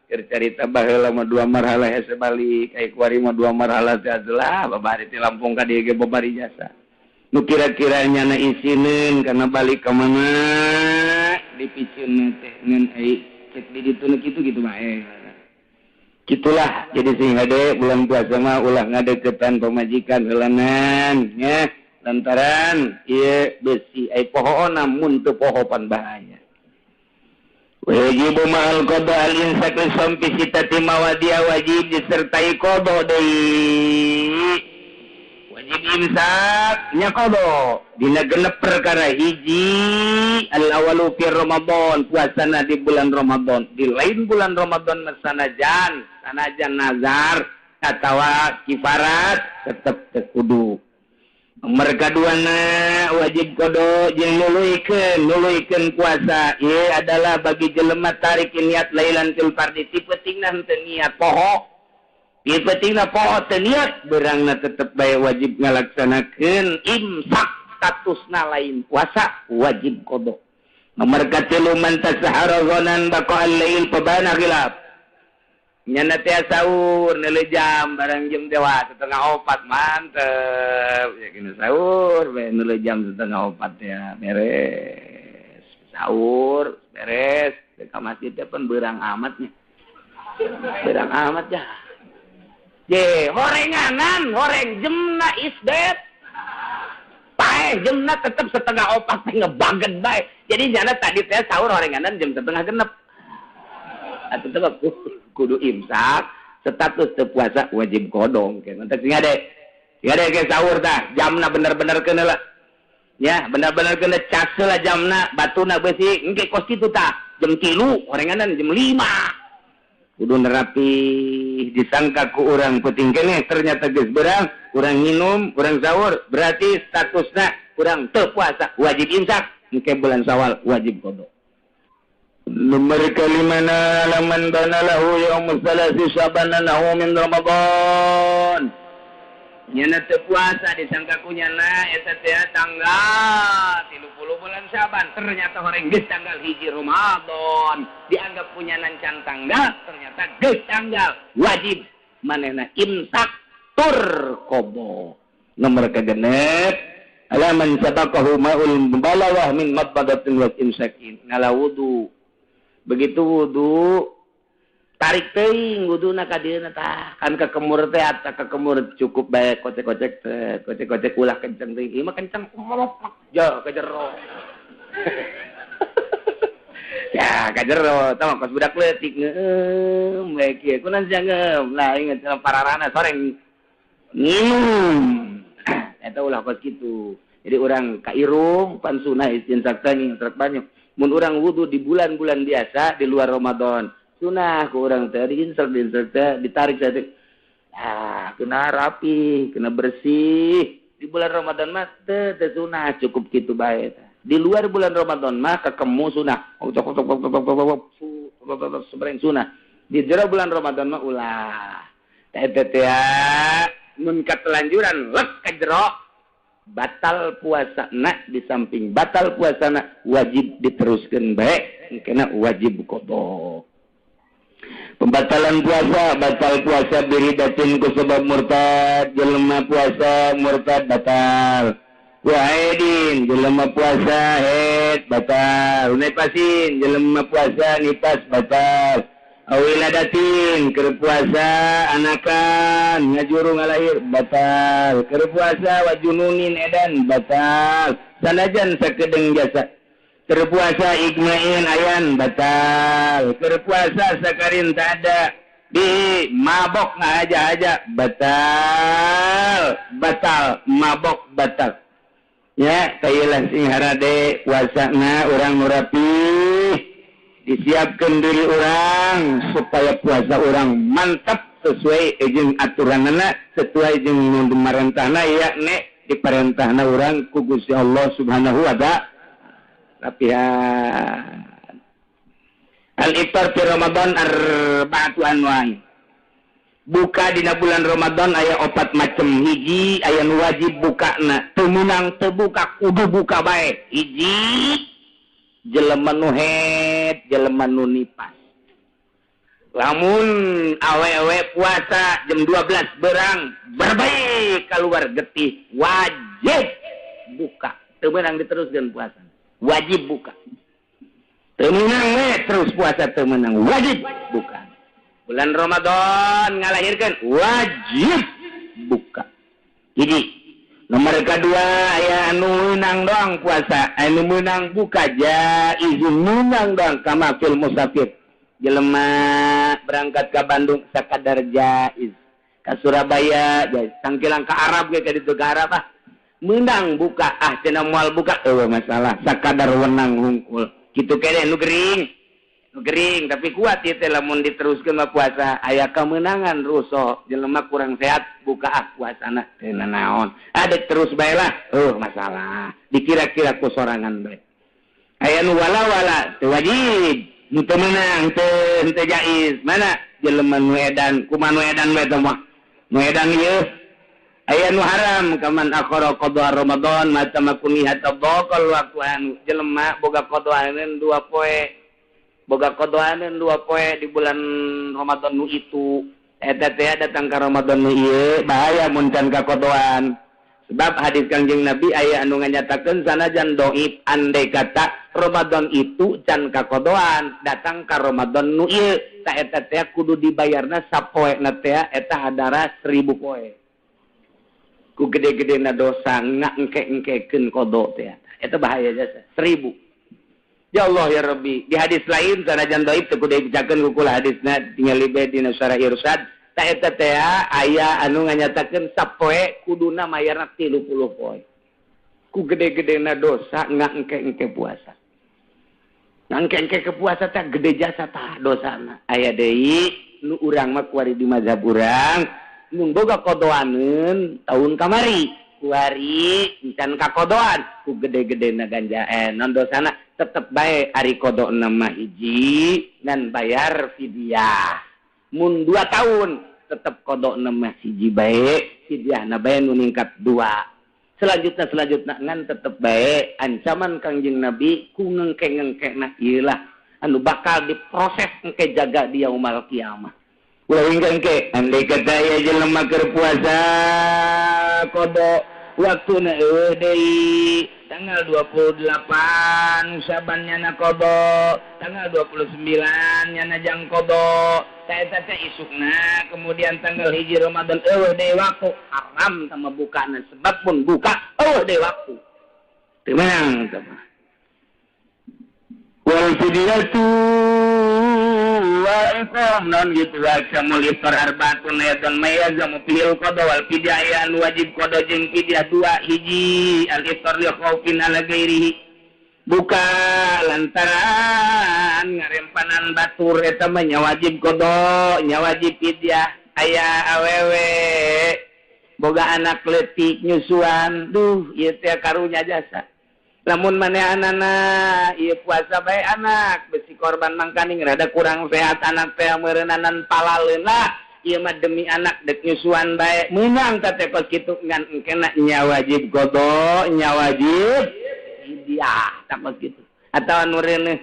Keur carita baheula mah dua marhalah hese balik, ai kuari mah dua marhalah teh adalah babari ti Lampung ka dieu ge babari jasa. Nu kira-kira nyana isineun kana balik ka mana dipiceun teh ngan ai cek di ditu nu kitu kitu mah Gitulah jadi sing hade bulan puasa mah ulah ngadeukeutan pamajikan heulanan nya lantaran ieu besi ai pohoona mun teu poho pan bahaya. Wajib ma'al qada al-insak sampai sitati mawadia wajib disertai qada deui. Wajib imsak nya qada dina genep perkara hiji al awalu fi Ramadan, puasana di bulan Ramadan. Di lain bulan Ramadan sanajan sanajan nazar atawa kifarat tetep teu kudu. Nomor kaduana wajib qada jeung nuluykeun puasa ieu adalah bagi jelema tarik niat lailan fil fardi ti peutingna henteu niat poho. Ti peutingna poho teu niat beurangna tetep bae wajib ngalaksanakeun imsak statusna lain puasa wajib qada. Nomor katilu man tasahara ghanan baqa al-lail fabana khilaf. Nyana teh sahur neuleuh jam barang jam dewa 3:30 mantep ya kena sahur bae neuleuh jam 3:30 ya beres sahur beres ka masjid teh pan beurang amat nya beurang amat ya je horenganan horeng jemna isdet paeh jemna tetep 3:30 teh ngebaget bae jadi nyana tadi teh sahur horenganan jam 5:30 atuh tetep kudu imsak status teu puasa wajib kodong ke mantap sing ade ke sahur tah jamna bener-bener keuna lah ya bener-bener keuna cas lah jamna batuna beusi engke kos kitu tah jam 3 horenganan jam 5 kudu nerapi disangka ku urang peuting keneh ternyata geus beurang urang nginum urang sahur berarti statusna urang teu puasa wajib imsak engke bulan Syawal wajib kodong. Nomor kalimana laman bana lahu yaumul salasi syabana lahu min Ramadan. Nyana teu puasa disangka ku nyana eta teh tanggal 30 bulan Syaban ternyata horeng geus tanggal 1 Ramadan dianggap punya can tanggal ternyata geus tanggal wajib manehna imsak tur qada. Nomor kagenep alaman sabaqahu ma'ul mubalawah min madbadatin wa imsakin ngala wudu. Begitu wudu tarik teuing wuduna ka dieuna tah kan kekemur teh ata kekemur cukup bae kocek-kocek teh kocek-kocek ulah kenceng teuing ieu mah kenceng ja ka jero ya ka jero tah kos budak leutik ngeum bae kieu kunaon sia ngeum lah inget pararana soreng nginum eta ulah kos kitu jadi urang ka irung pan sunah istinsak teh ngintrak banyak. Mun urang wudu di bulan-bulan biasa di luar Ramadan sunah ku urang teh diinsek teh ditarik teh ah kena rapi kena bersih di bulan Ramadan mah teh sunah cukup kitu bae di luar bulan Ramadan mah kekemu sunah sebreng sunah di jero bulan Ramadan mah ulah teh teh mun katelanjuran lek ka jero batal puasa nak di samping batal puasa nak wajib diteruskan baik kena wajib qada. Pembatalan puasa batal puasa biridatin ku sebab murtad jelema puasa murtad batal waidin jelema puasa haid batal nipasin jelema puasa nipas batal awiladatin keur puasa anakan ngajuru ngalahir batal keur puasa wajununin edan batal sanajan sakedeung jasa keur puasa igmain ayan batal keur puasa sakarin tak ada di mabok ngaja-aja batal batal mabok batal ya kayelah sing harade puasana urang nu rapih disiapkan diri orang supaya puasa orang mantap sesuai jeung aturanana sesuai jeung pamarentahna yakni diparentahna urang ku Gusti Allah Subhanahu wa ta'ala. Rapihan al-iftar fi Ramadan arba'atu anwa'i. Buka dina bulan Ramadan aya opat macem. Hiji aya nu wajib bukana teu meunang teu buka kudu buka bae. Hiji jelema nu haid, jelema nu nipas. Lamun awewe puasa jam 12 berang berbaik keluar getih wajib buka. Teu meunang diteruskeun puasa. Wajib buka. Teu meunang we terus puasa teu meunang wajib buka. Bulan Ramadan ngalahirkeun wajib buka. Jadi nomor kedua aya anu meunang doang puasa, anu meunang buka jaiz meunang doang kama fil musafir. Jelema berangkat ke Bandung sakadar jaiz. Ka Surabaya tangkilang ka Arab ge ka ditu ka Arab ah meunang buka ah cenah moal buka eueuh masalah sakadar wenang hungkul kitu keneh nu gering tapi kuat ieu teh lamun diteruskeun mah puasa aya kamenangan ruso jelema kurang sehat buka ah puasana teu nanaon adek terus bae lah masalah dikira-kira ku sorangan bae aya nu wala-wala teu wajib nu teu meunang teu jaiz mana jelema nu edan kumaha nu edan bae teh mah nu edan ieu aya nu haram kaman akhara qada Ramadan matamakuni hatta baqal waktu anu jelema boga qadaaneun dua poe boga qadaaneun dua poe di bulan Ramadan nu itu eta teh datang ka Ramadan nu ieu bahaya mun can ka qadaan sebab hadis Kangjeng Nabi aya anu nganyatakeun sanajan dhaif andai kata Ramadan itu can ka qadaan datang ka Ramadan nu ieu ta eta teh kudu dibayarna sapoena teh eta hadara 1000 poe ku gede-gedena dosa ngangke-engkekeun qada teh eta bahaya jasa 1000. Ya Allah ya Rabbi di hadis lain sanajan dhaif teu kudu dibejakeun ku kula hadisna tingali bae dina syarah Irsyad ta eta teh aya anu nganyatakeun sapoe kuduna mayarna 30 poe ku gede-gedena dosa ngangke-engke puasa ngangke-engke ke puasa teh gede jasa tah dosana aya deui nu urang mah kuari di mazhab urang mun boga kodoaneun tahun kamari kuari encan kakodoan ku gede-gedena ganja non dosana tetep bae ari kodona mah hiji ngan bayar fidyah mun 2 tahun tetep kodona mah hiji bae fidyahna bae nu ningkat 2 selanjutna ngan tetep bae ancaman Kangjeng Nabi ku ngengke-ngengkena ieu lah anu bakal diproses engke jaga di yaumul kiamah. Ulah engke andai kata aya jelema keur puasa qada waktuna eueuh deui tanggal 28 Syaban nyana qada tanggal 29 nyana jang qada ta eta teh isukna kemudian tanggal 1 Ramadan eueuh deui waktu haram sama bukana sebab pun buka eueuh deui waktu teu meunang teh mah wal fidyatu wa iqam non gitu wa iftar arbaatun ayatan mayazamu fil qada wal fidyah wajib qada jeung fidyah 2 hiji al iftar li khaufin ala ghairihi buka lantaran ngarempanan batur eta mah nya wajib qada nya wajib fidyah aya awewe boga anak leutik nyusuan duh ieu teh karunya jasa lamun manehanana ieu puasa bae anak besi korban mangkaning rada kurang sehat anak teh meureunnanan palaleun lah ieu mah demi anak dek nyusuan bae meunang teh kos kitu ngan engkena nya wajib qada nya wajib fidyah tah kos kitu atawa nu reuneuh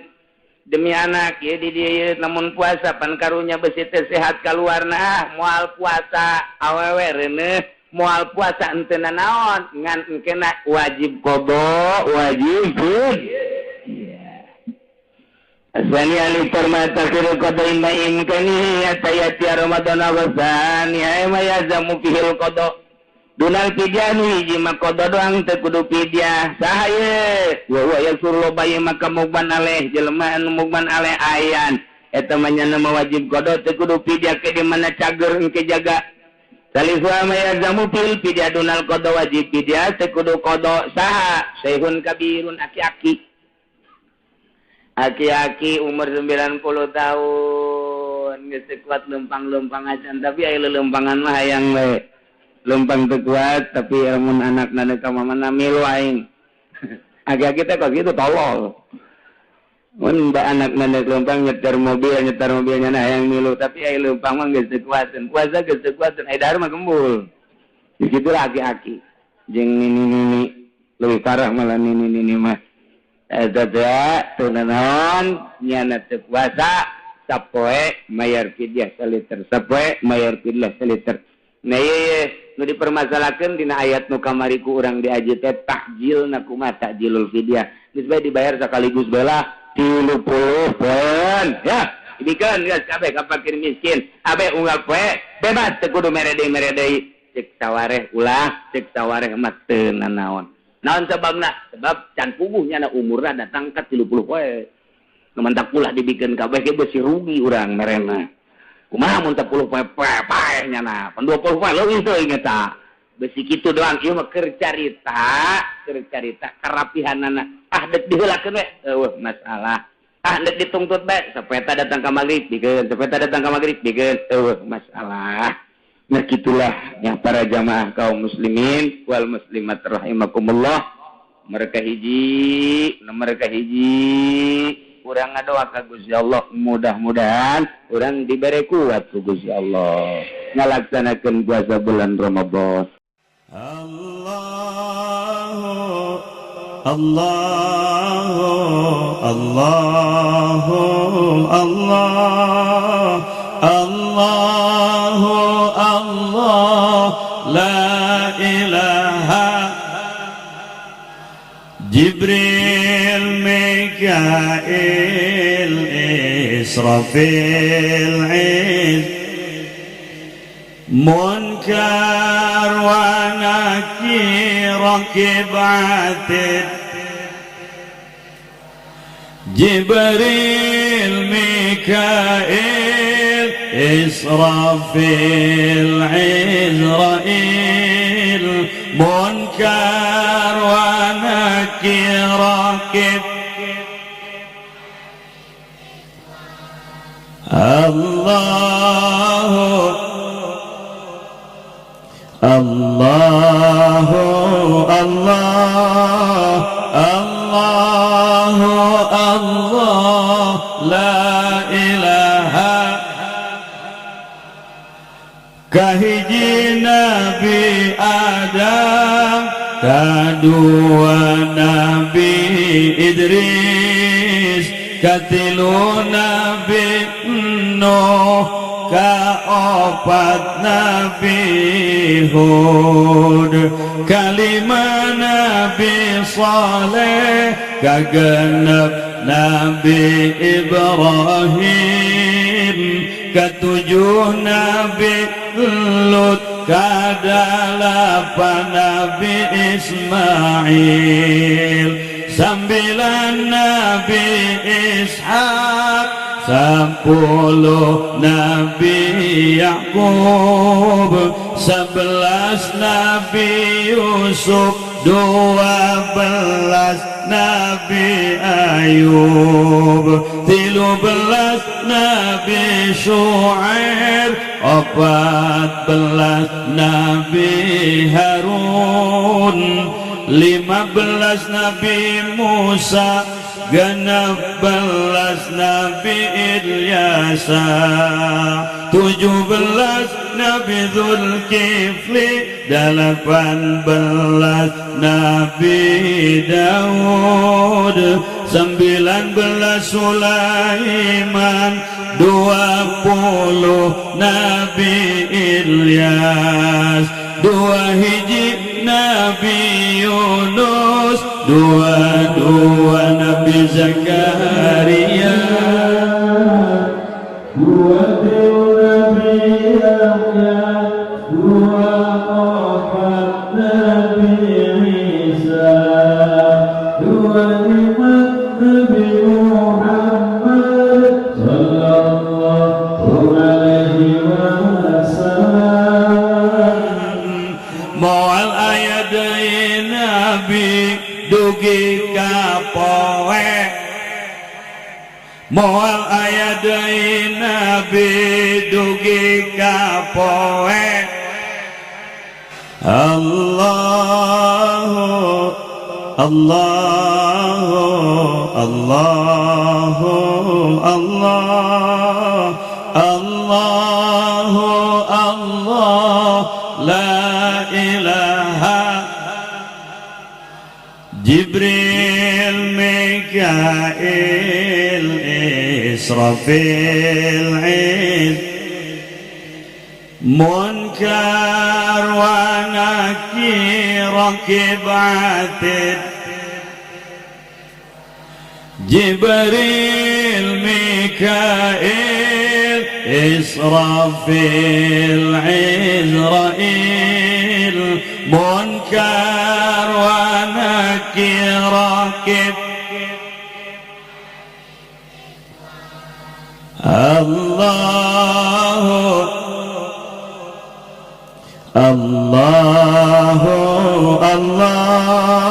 demi anak ieu di dieu lamun puasa pan karunya besi teh sehat kaluarna moal puasa awewe reuneuh moal puasa henteu nanaon ngan engkena wajib qada wajib fidyah. Asani alifar ma takhiru qada imma imkani atayati Ramadan awsani ay ma yazamu fihil qada dunal fidyah nu hiji mah qada doang teu kudu fidyah saha ye wa huwa yasurlu bayi maka mugban aleh jelema anu mugban aleh ayan eta mah nya mah wajib qada teu kudu fidyah ke di mana cager engke jaga Salisu ma yazamu fil fidyah dunal qada wajib fidyah teu kudu qada saha syekhun kabirun aki-aki aki-aki umur 90 tahun geus teu kuat lempang-lempang acan tapi aya lelempangan mah hayang we lempang teu kuat tapi amun anakna deuk ka mamana milu aing aki-aki teh kos kitu tolol mun ba anakna deuk lempang nyetir mobil nya hayang milu tapi aya lempang mah geus teu kuateun puasa geus teu kuateun aya dahar mah gembul kitu lah aki-aki jeung nini-nini leuwih parah malah nini-nini mah eta teh teu nanaon nyana teu kuasa sapoe mayar fidyah saliter sapoe mayar fidyah saliter. Nah ieu nu dipermasalahkeun dina ayat nu kamari ku urang diaji teh takjil na kumaha takjilul fidyah geus bae dibayar sakaligus bae lah 30 poin ya dibikeun geus kabeh ka fakir miskin abe unggal poe bebas teu kudu mere deui cek sawareh ulah cek sawareh mah teu nanaon. Naon sebabna? Sebab can puguh nyana umurna datang ka 30 poe. Nu mantak ulah dibikeun kabeh ge beusi rugi urang merena. Kumaha mun 10 poe paeh nyana. Pan 20 poe leuwih teuing eta. Besi kitu doang ieu mah keur carita karapihanana. Ah deuk diheulakeun we eueuh masalah. Ah deuk ditungtut bae sapeta datang ka magrib bikeun, sapeta datang ka magrib bikeun eueuh masalah. Nah gitulah yang para jamaah kaum muslimin wal muslimat rahimakumullah. Mereka hiji, mereka hiji urang ngadoa ka Gusti Allah mudah-mudahan urang dibere kuat ku Gusti Allah ngalaksanakeun puasa bulan Ramadan. Allahu Allahu Allahu Allah Allahu Allah la ilaha Jibril Mikail Israfil Iz Munkar wa Nakir Rakib Atid Jibril Mikail Israfil Izrail Munkar wa Nakir Rakib Allahu Allahu Allah Allahu Allah la ilaha kahiji Nabi Adam kadua Nabi Idris katilu Nabi Nuh kaopat Nabi Hud kalima Nabi Saleh kagenep Nabi Ibrahim ketujuh Nabi Lut kadalapan Nabi Ismail sambilan Nabi Ishak 10 Nabi Yakub 11 Nabi Yusuf 12 Nabi Ayub 13 Nabi Shu'aib 14 Nabi Harun 15 Nabi Musa 16 Nabi Ilyasa 17 Nabi Zulkifli 18 Nabi Daud 19 Sulaiman 20 Nabi Ilyas 2 hiji Nabi Yunus 22 Nabi Zakaria 23 Nabi Yahya 24 Nabi Isa 25 Nabi Muhammad sallallahu alaihi wasallam. Moal aya deui Nabi dugi ka poe moal aya deui Nabi dugi ka poe. Allahu Allahu Allahu Allah Allahu Allah la ilaha Jibril Mikail Israfil Iz Munkar wa Nakir Rakib Atid Jibril Mikail Israfil Izrail Munkar wa Nakir Rakib Allahu Allahu Allah.